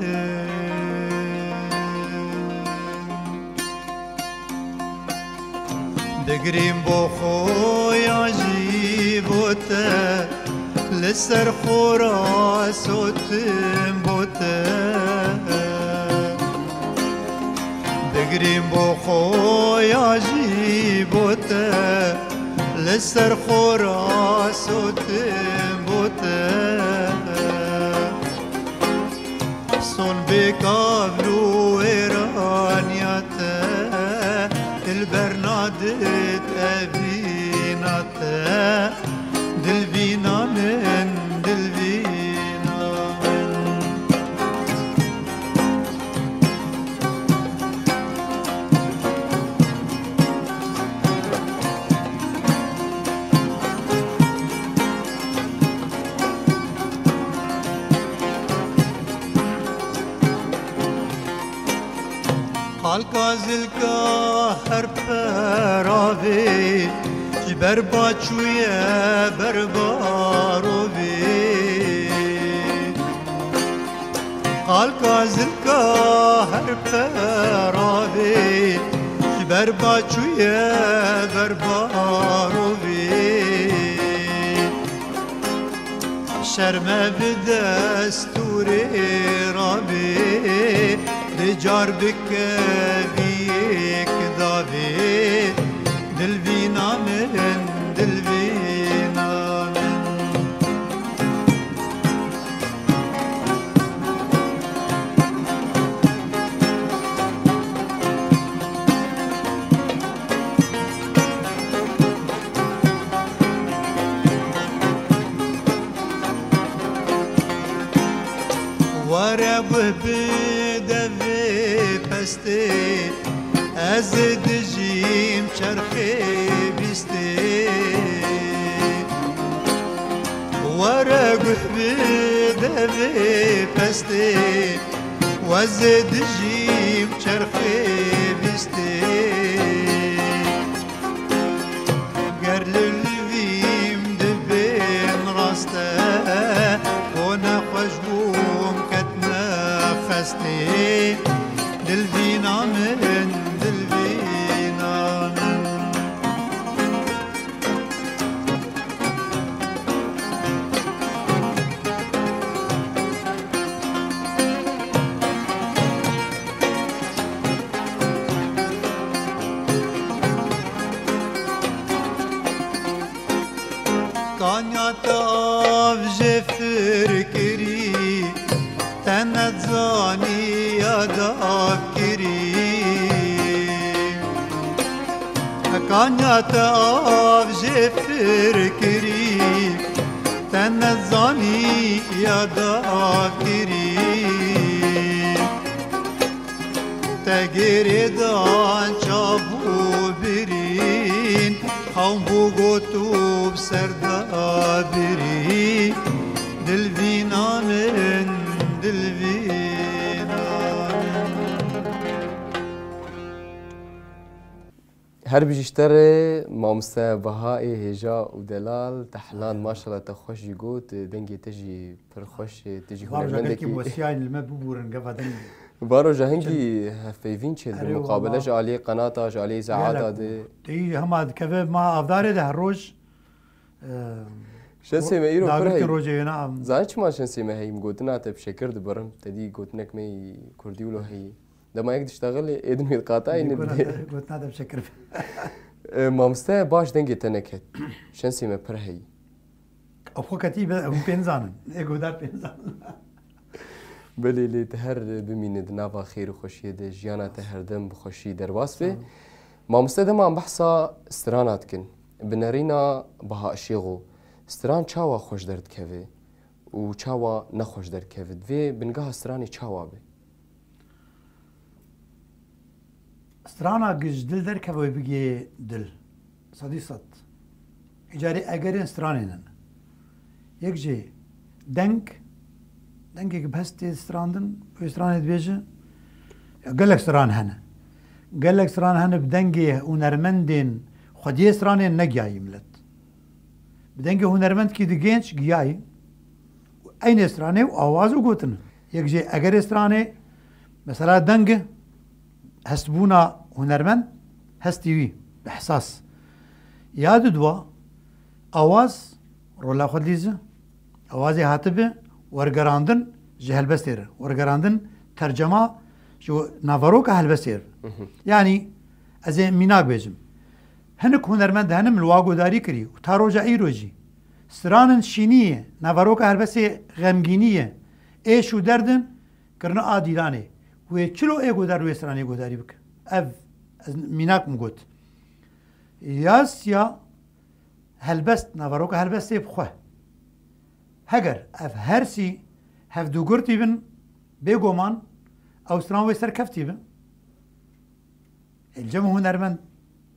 Digrîm bo xwe ya jî bo te, li ser xwe ra sotim bo te. Digrîm bo xwe ya jî bo te, li ser xwe ra sotim bo te. Son bê kavr û êraniya te, dilber nadit evîna te, dilvîna min, dilvîna min. Qalka zilka her peravê, ji ber ba çûye ber barovê. Qalka zilka her peravê, ji ber ba çûye ber barovê. Şerme bi destûrê rabê, di car bikevî yek davê, dilvîna min, dilvîna min. Were guh bide vê pestê, ez dijîm çerxê bîstê. Were guh bide vê pestê, ez dijîm çerxê bîstê. Ger li livîm dibên rast e, ku nexweş bûm ketme xestê. Dilvîna min, dilvîna min. Kanya te av jê firkirî, te nezanî ya dav kirî. Kanya te av jê firkirî, te nezanî ya dav kirî. Te girêdan çav û birîn, xewn bû got û bi ser da birî. Dilvîna min, dilvîna min. Her bijî ji te re, mamoste Bahaê hêja û delal, te helan, maşallah te xweş jî got, dengê te jî pir xweş e, tu jî Var hunermendekî. Gelkî mosiyayên li me bibûrin geva dengê. Var roja hingî hevpeyvîn çêdibin, erê, muqabele wala. Ji aliyê qenata, ji aliyê izaata de. Teyî hema dikeve ma avdarê de her roj, e, şensê me îro pir dagirkên heyî. Rojê wêna am. Zanî çima şensê me heyî, min gotina te bi şekir dibirim, te dî gotinek me yî kurdî wilo heyî. Dema yek diştexilê, ê din wê diqatayî. Gotina nedidê. Te, gotina te bi şekir be. E, mamoste, baş dengê te neket. Şensê me pir heyî. Ew xwe ketî be, hûn pê nizanin. Ê guhdar pê nizanin. Belê, lê tu her bimîne di nava xêr û xweşiyê de, jiyana te her dem bi xweşî derbas be. Sağ ol. Mamoste, dema em behsa strana dikin, bi nerîna Baha Işêxo, stran çawa xweş derdikeve û çawa nexweş derdikeve? Divê bingeha stranê çawa be? Strana gi ji dil derkeve wê bigihê dil. Sedî sed. Îcarê egerên stranê nin. Yek jê deng, Dengê bi hest tê strandin, wê stranê dibêje, ya gelek stran hene. Gelek stran hene bi dengê hunermendên xwediyê stranê negiyayî milet. Bi dengê hunermendkî di genç giyayî. Eynê stranê û awaz û gotin. Yek jê egerê stranê, mesela deng e, hestbûna hunermend, hestî wî, ihsas. Ya didwa, awaz, rola xwe dilîze, awazê hatibe, wergerandin ji helbestê re, wergerandin tercema ji naveroka helbestê re. Mhm. Yanî, ez ê mînak bêjim. Hinek hunermend hene min wa godarî kirî û ta roja îro jî. Stranin şînî ye, naveroka helbestê xemgînî ye, êş û derdin, kirine a dîlanê. Wê çilo ê godar wê stranê godarî bike. Ev, ez mînak min got. Yasiya helbest, naveroka helbestê bi xwe. Heger ev hersî hevdûgirtî bin, bêgoman ew stran wê serkeftî bin. Ê, li cem hunermend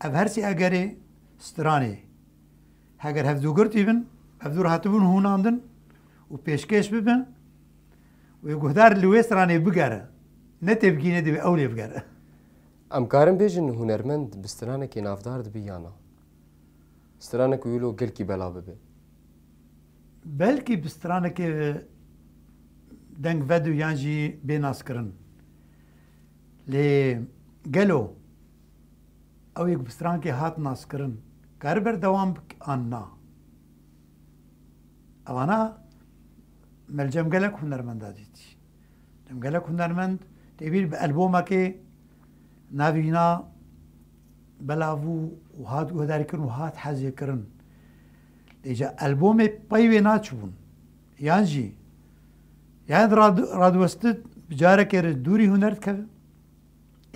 ev hersî egerê stranê. Heger hevdûgirtî bin, hevdû re hatibûn hûnandin û pêşkêş bibin, wê guhdar li wê stranê bigere. Ne têbigîne divê ew lê bigere. Em karin bêjin hunermend bi stranekê navdar dibe ya na? Stranek wilo gelkî bela bibe. Belkî bi stranekê deng vedu yan jî bê naskirin. Lê gelo ew yek bi strankê hat naskirin, kar berdewam bik an na? Evana me li cem gelek hunermenda dîtî. Dem gelek hunermend tê bîr bi albomekê navîna belav û hat guhdarîkirin û hat hezêkirin. Lê ca albomê pey wê naçibûn. Yan jî, yan rad-, radwestit bi carekê re dûrî huner dikeve.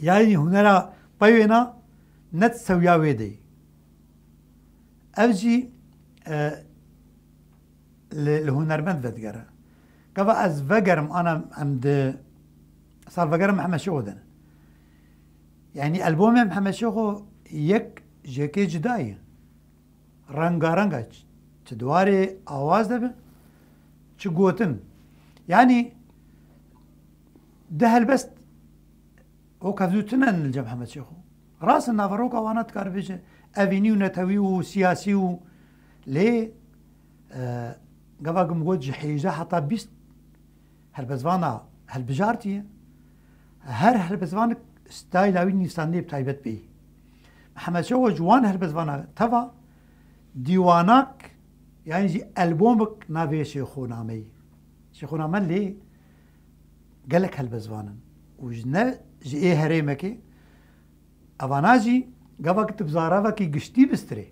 Yanî hunera pey wê na ne di sewiya wê de yî. Ev jî, e, li, li hunermend vedigere. Gava ez vegerim, ana em di sal vegerim Mihemed Şêxo de ne. Yanî albomê Mihemed Şêxo yek jêkê cuda ye. Rengarenga ç-, çi di warê awaz de be, çi gotin. Yanî di helbest O kevdû tune ne li cem Hemed Şêxo. Rast in, naveroka wana dikare bêje evînî û netewî û siyasî û lê, e, gava ku min got ji hêjdeh heta bîst helbestvan hilbijartiye. Her helbestvanek stayla wî nîşanî bi taybet bêyî. Hemed Şêxo ji wan helbestvana teva dîwanak, yanî jî elbomik navê Şêxonameyî. Şêxoname lê gelek helbestvan in. Û ji ne ji ê herêmekê, evana jî gavek tu bi zaravekî giştî bistirê.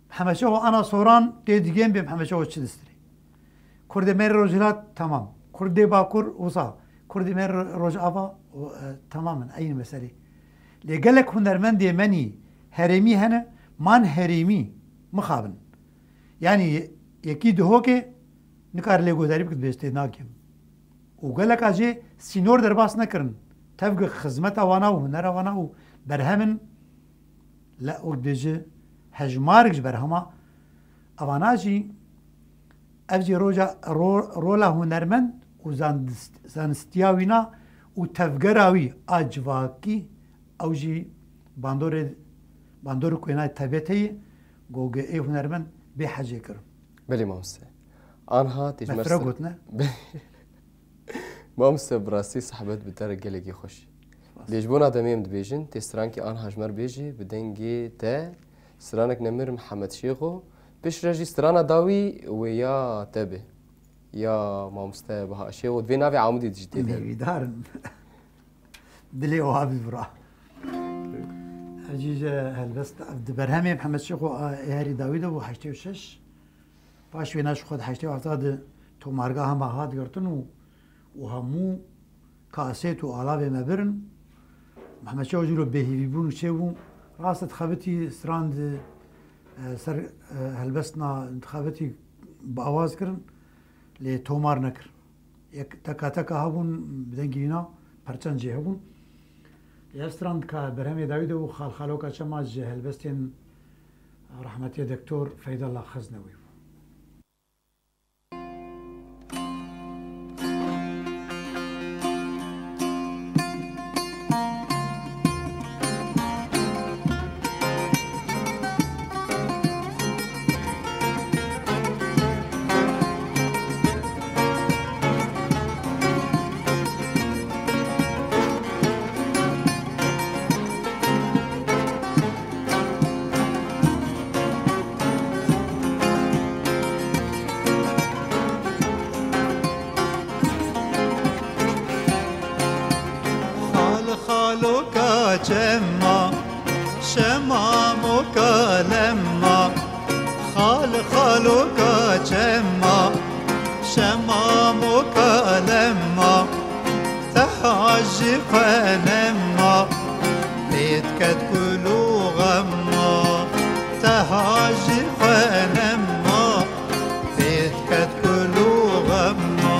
Mihemed Şêxo ana soran tê digên bê Mihemed Şêxo çi distirê. Kurdê me rojhilat, tamam. Kurdê bakur, wisa. Kurdê me ro-, rojava, o, e, tamamen eynî meselê. Lê gelek hunermendê menî herêmî hene, man herêmî, mixabin. Yanî ye-, yekî Dihokê nikare lê guhdarî bike, dibêje tê nakim. Û geleka jê sînor derbas nekirin. Tevgik xizmeta wana û hunera wana û berhemin le û dibêje hejmarek ji berhema evana jî ev jî roja, ro-, rola hunermend û zandist-, zanistiya wîna û tevgera wî a civakî ew jî bandorê, bandor ku êna T B T'yê, Goge ê hunermend bê hecê kirin. Belê mamoste. Anha tê ji me re ser- gotine. Mamoste, bi rastî sehbet bi te re gelekî xweş. Spas. Lê ji bona demê em dibêjin, tê strankî anha ji me re bêjî, bi dengê te, stranek nemir Mihemed Şêxo, piştre jî strana dawî wê ya te be. Ya mamoste Baha Şêxo, divê navê Amûdê de jî tê de. Lêvîdar in. Dilê oha bî bira. Ev jî ji helbest, ev di berhemê Mihemed Şêxo a, ê herî dawî de bû, heştê û şeş. Paş wêna ji xwe di heştê û heft de tomargeha me hat girtin û, û hemû kasêt û alavê me birin. Mihemed Şêxo jî lo bêhîvîbûn û çêbû. Rast e, dixebitî stran di, e, ser, e, helbestina dixebitî bi awaz kirin, lê tomar nekir. Yek teka teka hebûn, bi dengî wîna perçan jê hebûn. Lê ev stran di ka berhemê dawî de bû, Xalxaloka Çema ji helbestên rehmetiyê Doktor Feydallah Xeznewî bû. Çema, şema moka lema, xal xaloka çema, şema moka lema, teha jî xwe nema, pêt ket kul û xema, teha jî xwe nema, pêt ket kul û xema.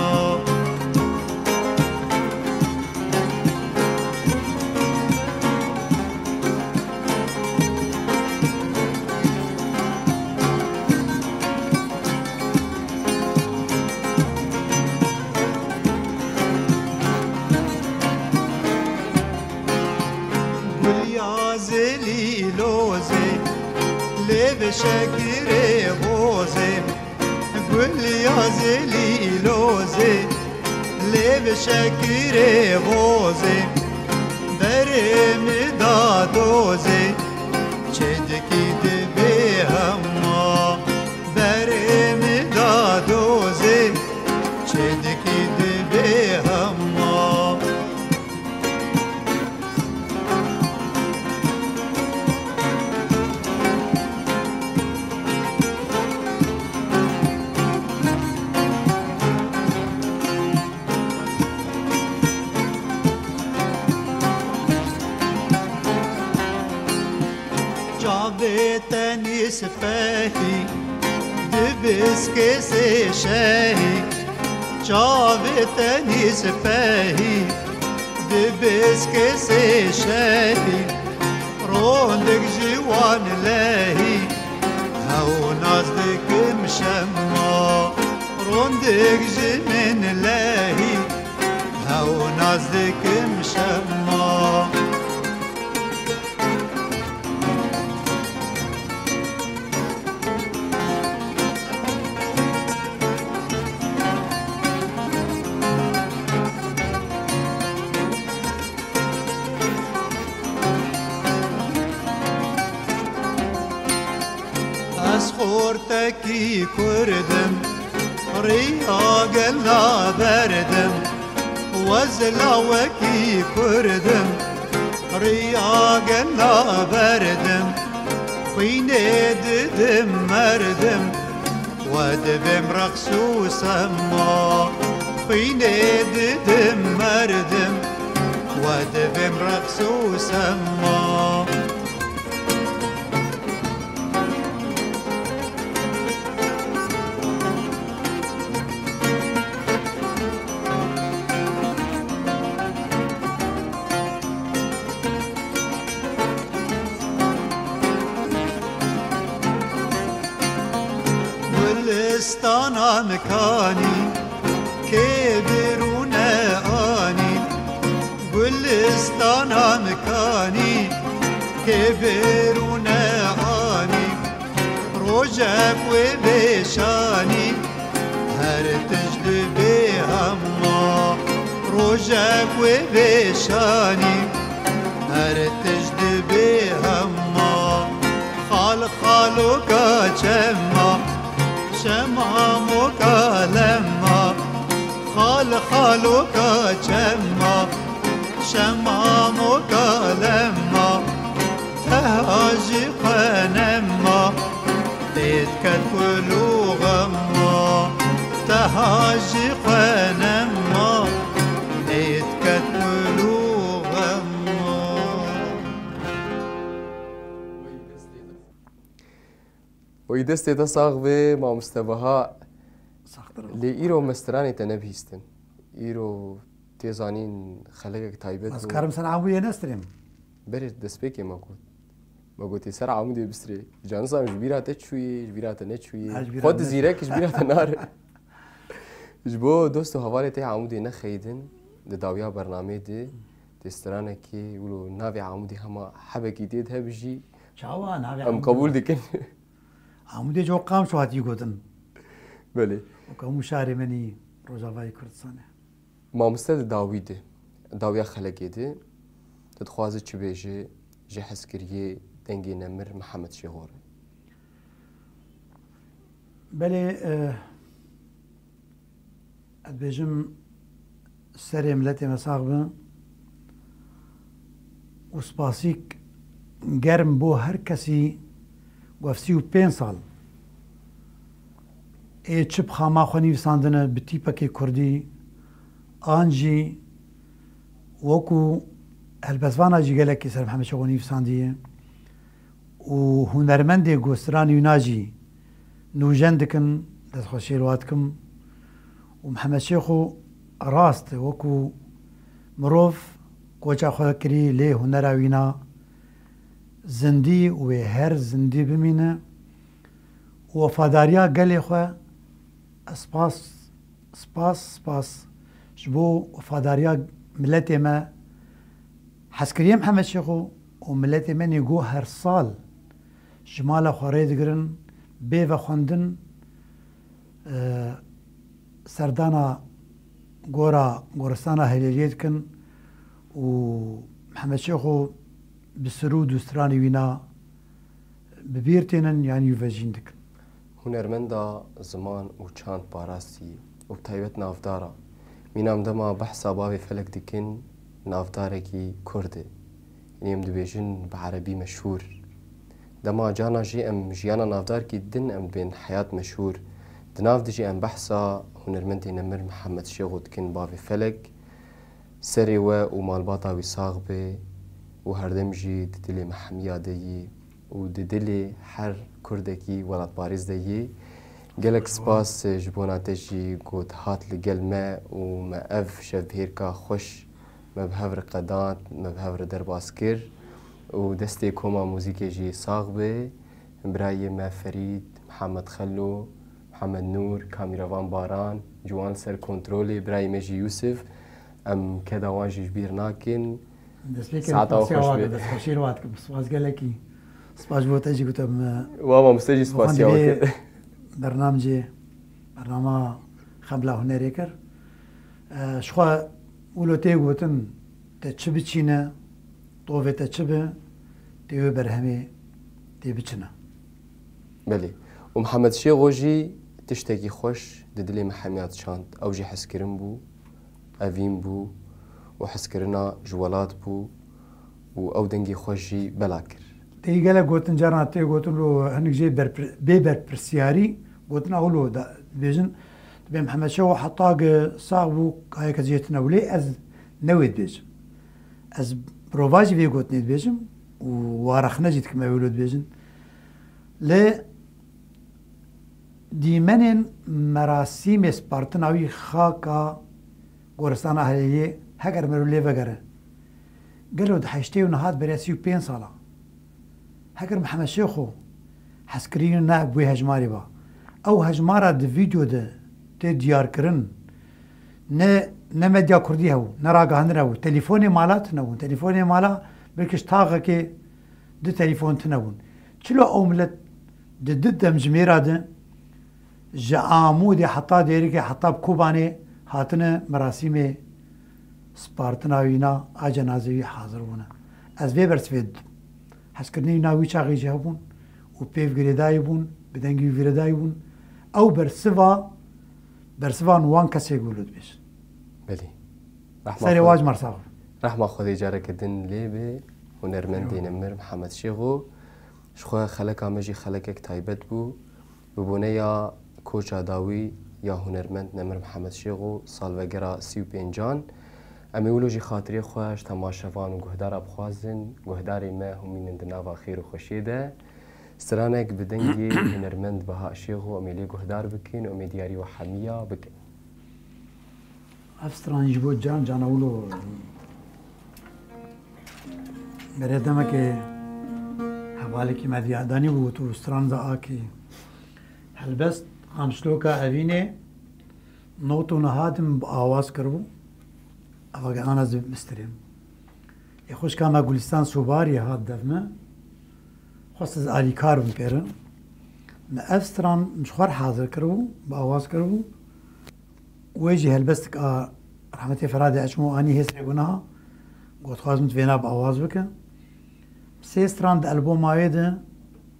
Gul ya zelî lozê, lê bi şekirê bozê. Gul ya zelî lozê, lê bi şekirê bozê. Berê min da dozê, çêdikî dibê hema. Berê min da dozê, çêdikî dibê hema. Çavê tenî spehî, dibiskê sê şehî. Çavê tenî spehî, dibiskê sê şehî. Rondik ji wan lehî, hew naz dikim şema. Rondik ji min lehî, hew naz dikim şema. Ez xortekî Kurd im, riya gel naberdim. Wezla wekî Kurd im, riya gel naberdim. Xwînê didim merdim, we dibêm reqs û sema. Xwînê didim merdim, we dibêm reqs û sema. Gulistana min kanî, kê birûne anî. Gulistana min kanî, kê birûne anî. Rojek wê vêşanî, her tişt dibê hema. Rojek wê vêşanî, her tişt dibê hema. Xal xaloka çema, şema moka lema. Xal xaloka çema, şema moka lema. Teha jî xwe nema, pêt ket kul û xema. Teha jî xwe nema, pêt ket kul û xema. Oy destê te sax be, mamoste Baha. Saxtir ol. Lê îro me stranê te nebihîstin. Îro tê zanîn xelekek taybet bû. Ez karim ser Amûdê nestirêm. Berê destpêkê me got. Me gotê ser Amûdê bistirê. Canizam ji bîra te çûyê, ji bîra te neçûyê. Ha, ji bîra xwe di zîrek ji bîra te nare. Ji bo dost û hevalê tê Amûdê nexeyidin, di dawiya bernameyê de tê stranekê wilo navê Amûdê hema hebekî tê de hebijî. Çawa navê Em Amûdê qebûl dikin. Amûdê ji Oqamşo hatî gotin. Belê. Wek hemû şarê min î Rojavayê Kurdistanê. Mamoste di dawî de, dawiya xelekê de, tu dixwaze çi bêje ji hezkiriyê Dengê Nemir Mihemed Şêxor? Belê, e, ez dibêjim serê miletê me sax be. Spasîk germ bo her kesî ku ev sî û pênc sal ê çi bi xama xwe nivîsandine bi tîpekê kurdî, an jî wekû helbestvana jî gelekî ser Mihemed Şêxo nivîsandiye û hunermendê ku stranê wîna jî nûjen dikin, destxweşiyê li wa dikim. Û Mihemed Şêxo rast e, wekû mirov koça xwe kirî, lê hunera wîna zindî û wê her zindî bimîne û wefadariya gelê xwe, ez spas, spas, spas ji bo wefadariya miletê me, hezkiriyê Mihemed Şêxo û miletê me nê go her sal ji mala xwe rê digirin, bê vexwendin, e, serdana gora goristana Helêliyê dikin û Mihemed Şêxo bi sirûd û stranê wîna bi bîr tênin, yanî wî vejîn dikin. Hunermenda ziman û çand parastî û bi taybet navdara. Mîna em dema behsa bavê Felek dikin, navdarekî kurd e. Yanî em dibêjin bi erebî meşhûr. Dema carna jî em jiyana navdarekî din em dibên heyat meşhûr. Di nav de jî em behsa hunermendê nemir Mihemed Şêxo dikin bavê Felek. Serê we û malbata wî sax be û herdem jî di dilê me hemiya de yî û di dilê her kurdekî welatparêz de yî. Gelek spas ji bona te jî ku tu hat li gel me û me ev şevbihêrka xweş me bi hev re qedand, me bi hev re derbas kir û destê koma muzîkê jî sax be. Birayê me Ferîd, Mihemed Xelo, Mihemed Nûr, kamîravan Baran, ciwan li ser kontrolê, birayê me jî Yûsif, em keda wan jî ji bîr nakin. Destpêkê Saeta we spasiya xweş wa be. Destxweşiyê wa dikim. Spas gelekî. Spas ji bo te jî ku te bi me Wa mamoste jî spasiya we kir. Bernamecê, bernama Xebla Hunerê kir. E, ji xwe wilo tê gotin, te çi biçîne, tovê te çi be, tê wê berhemê tê biçine. Belê. Û Mihemed Şêxo jî tiştekî xweş di dilê me hemiya diçand. Ew jî hezkirin bû, evîn bû û hezkirina ji welat bû û ew dengê xweş jî bela kir. Tê gelek gotin, carna tê gotin lo hinek jê berpir-, bê berpirsiyarî gotin, ew lo da dibêjin, dibê Mihemed Şêxo heta ge sax bû, kayeke jê tune bû. Lê ez ne wê dibêjim. Ez birova jî vê gotinê dibêjim û warexne jî dikim ew lo dibêjin. Lê dîmenên merasîmê spartina wî xaka goristana Helêliyê heger meriv lê vegere, gelo di heştê û niha beriya sî û pênc sala, heger Mihemed Şêxo hezkirî ne bi wê hejmarê ba, ew hejmara di vîdeo de tê diyarkirin, ne, ne medya kurdî hebû, ne ragihandin hebû, telîfonê mala tune bûn, telîfonê mala belkî ji taxekê du telîfon tune bûn. Çilo ew milet di du demjimêra de ji Amûdê heta Dêrikê heta bi Kobanê hatine merasîmê spartina wîna a cenazê wî hazir bûne. Ez vê bersivê didim. Hezkirinê wîna wî çaxê jî hebûn û pêv girêdayî bûn, bi dengê wî girêdayî bûn. Ew bersiva, bersivan wan kesê ku wilo dibêjin. Belê. Rehma Serê Xwedê. Wa ji me re sax be. Rehma Xwedê careke din lê be. Hunermendê Eyvallah. Nemir Mihemed Şêxo. Ji xwe xeleka me jî xelekek taybet bû. Bi boneya koça dawî ya hunermend Nemir Mihemed Şêxo, salvegera sî û pêncan, em ê wilo jî xatirê xwe ji temaşevan û guhdara bixwazin. Guhdarê me hûmînin di nava xêr û xweşiyê de. Stranek bi dengê hunermend Beha Şêxo em ê lê guhdar bikin û em ê diyarî we hemiya bikin. Ev stran ji bo can cana wilo. Berê demekê hevalekî me diya danî bû, tu stran da akî. Helbest Qamçloka Evînê not û niha din bi awaz kiribû. Eva ge ana zî bistirê. Ê xwişka me Gulistan Sobarî hat dev me. Xwest ez alîkar bim pê re. Me ev stran ji xwe re hazir kiribû, bi awaz kiribû. Wê jî helbestik a rehmetê Feradê Eçmo anî hêsê gunaha, got, xwazim tu vêna bi awaz bike. Sê stran di alboma wê de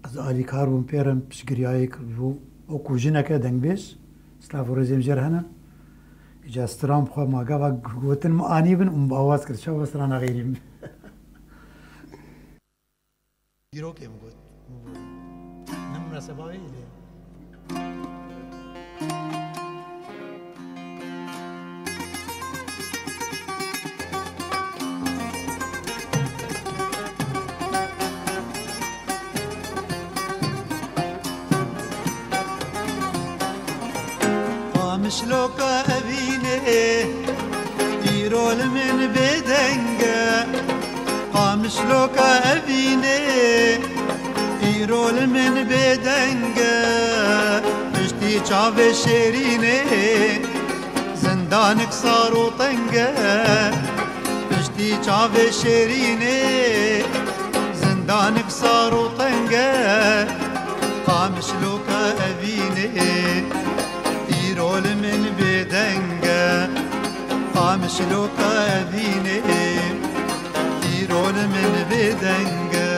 ez alîkar bûm pê re, piştgiriyayê bû, wekû jineke dengbêj, silav û rêzê min jê re hene. Îca stran bi xwe ma gava gotin min anî bin û min bi awaz kir, çawa strana xêrî min. Dîrokê min got. Min bû. Ne minaseba wê îlê. Qamişloka evînê, îro li min bêdeng e. Qamişloka evînê, îro li min bêdeng e. Piştî çavê şêrînê, zindanik sar û teng e. Piştî çavê şêrînê, zindanik sar û teng e. Qamişloka evînê, îro li min bêdeng e. Qamişloka evînê, îro li min bêdeng e.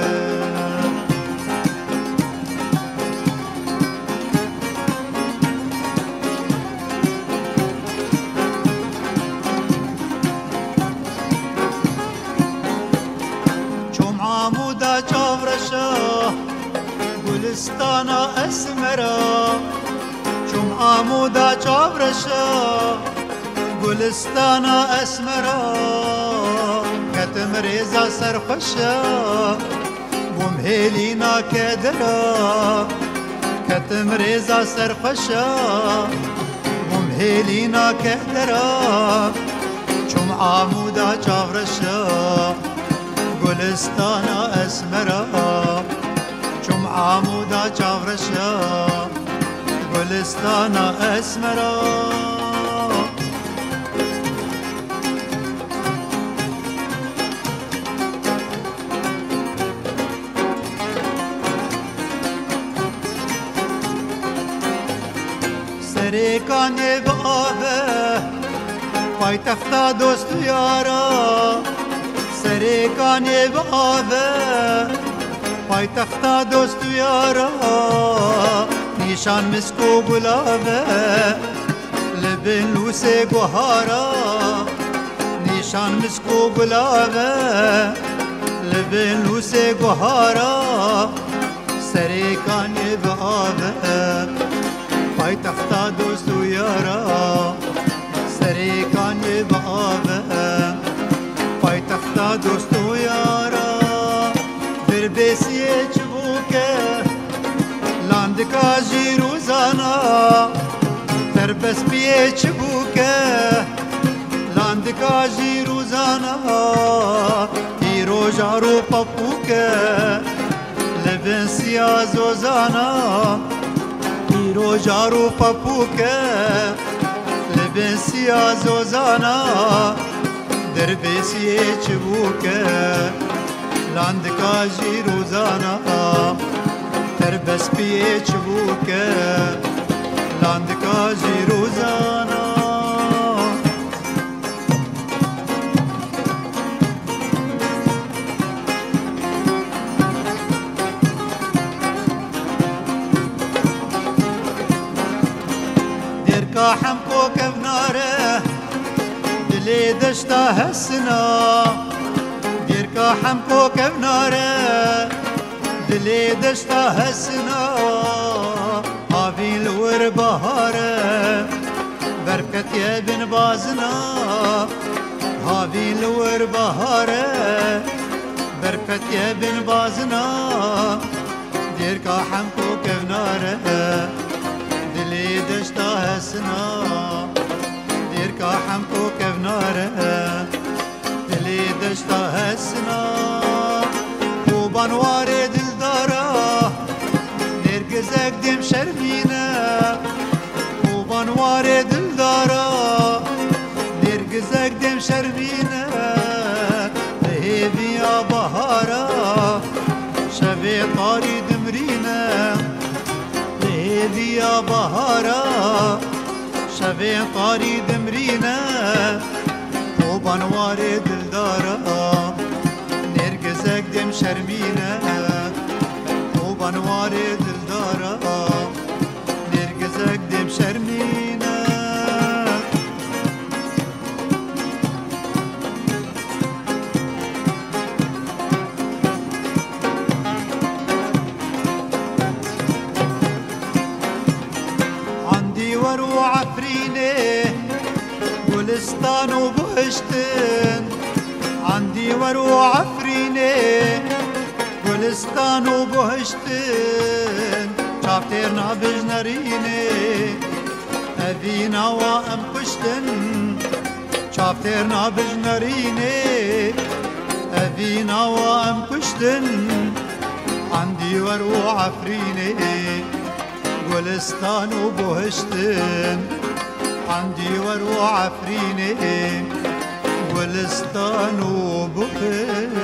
Çom Amûda çavreşa, gulistana esmera. Çom Amûda çavreşa, gulistana esmera. Ketim rêza serxweşa, bûm hêlîna kedera. Ketim rêza serxweşa, bûm hêlîna kedera. Çom Amûda çavreşa, gulistana esmera. Çom Amûda çavreşa, gulistana esmera. Serê Kanê bi ave, paytexta dost û yara. Serê Kanê bi ave, paytexta dost û yara. Nîşan misk û gulave, li bin lûsê guhara. Nîşan misk û gulave, li bin lûsê guhara. Serê Kanê bi ave, paytexta dost û yara. Serê Kanê bi ave, paytexta dost û yara. Dirbêsiyê çi bûke, landika jîr û zana. Terbestbiyê çi bûke, landika jîr û zana. Îro jar û papûke, li bin siya zozana. Îro jar û papûke, li bin siya zozana. Dirbêsiyê çi bûke, landika jîr û zana. Terbestbiyê çi bûke, landika jîr û zana. Dêrka Hemko kevnare, dilê deşta Hesina. Dêrka Hemko kevnare, dilê deşta Hesina. Havîn li wir bahare, berf ketiye bin bazina. Havîn li wir bahare, berf ketiye bin bazina. Dêrka Hemko kevnare, dilê deşta Hesina. Dêrka Hemko kevnare, dilê deşta Hesina. Koban warê dildara, nêrgizek dêm şermîne. Koban warê dildara, nêrgizek dêm şermîne. Li hêviya bahara, şevê tarî dimrîne. Li hêviya bahara, şevê tarî dimrîne. Koban warê dildara, nêrgizek dêm şermîne. Koban warê dildara, nêrgizek dêm şermîne. Wer û Efrînê, gulistan û buhiştin, endî wer û Efrînê, gulistan û buhiştin, çav têr nabijnerînê, evîna wa em kuştin, çav têr nabijnerînê, evîna wa em kuştin, endî wer û Efrînê. Gulistan û buhiştin, endî wer û Efrînê, gulistan û buhiştin.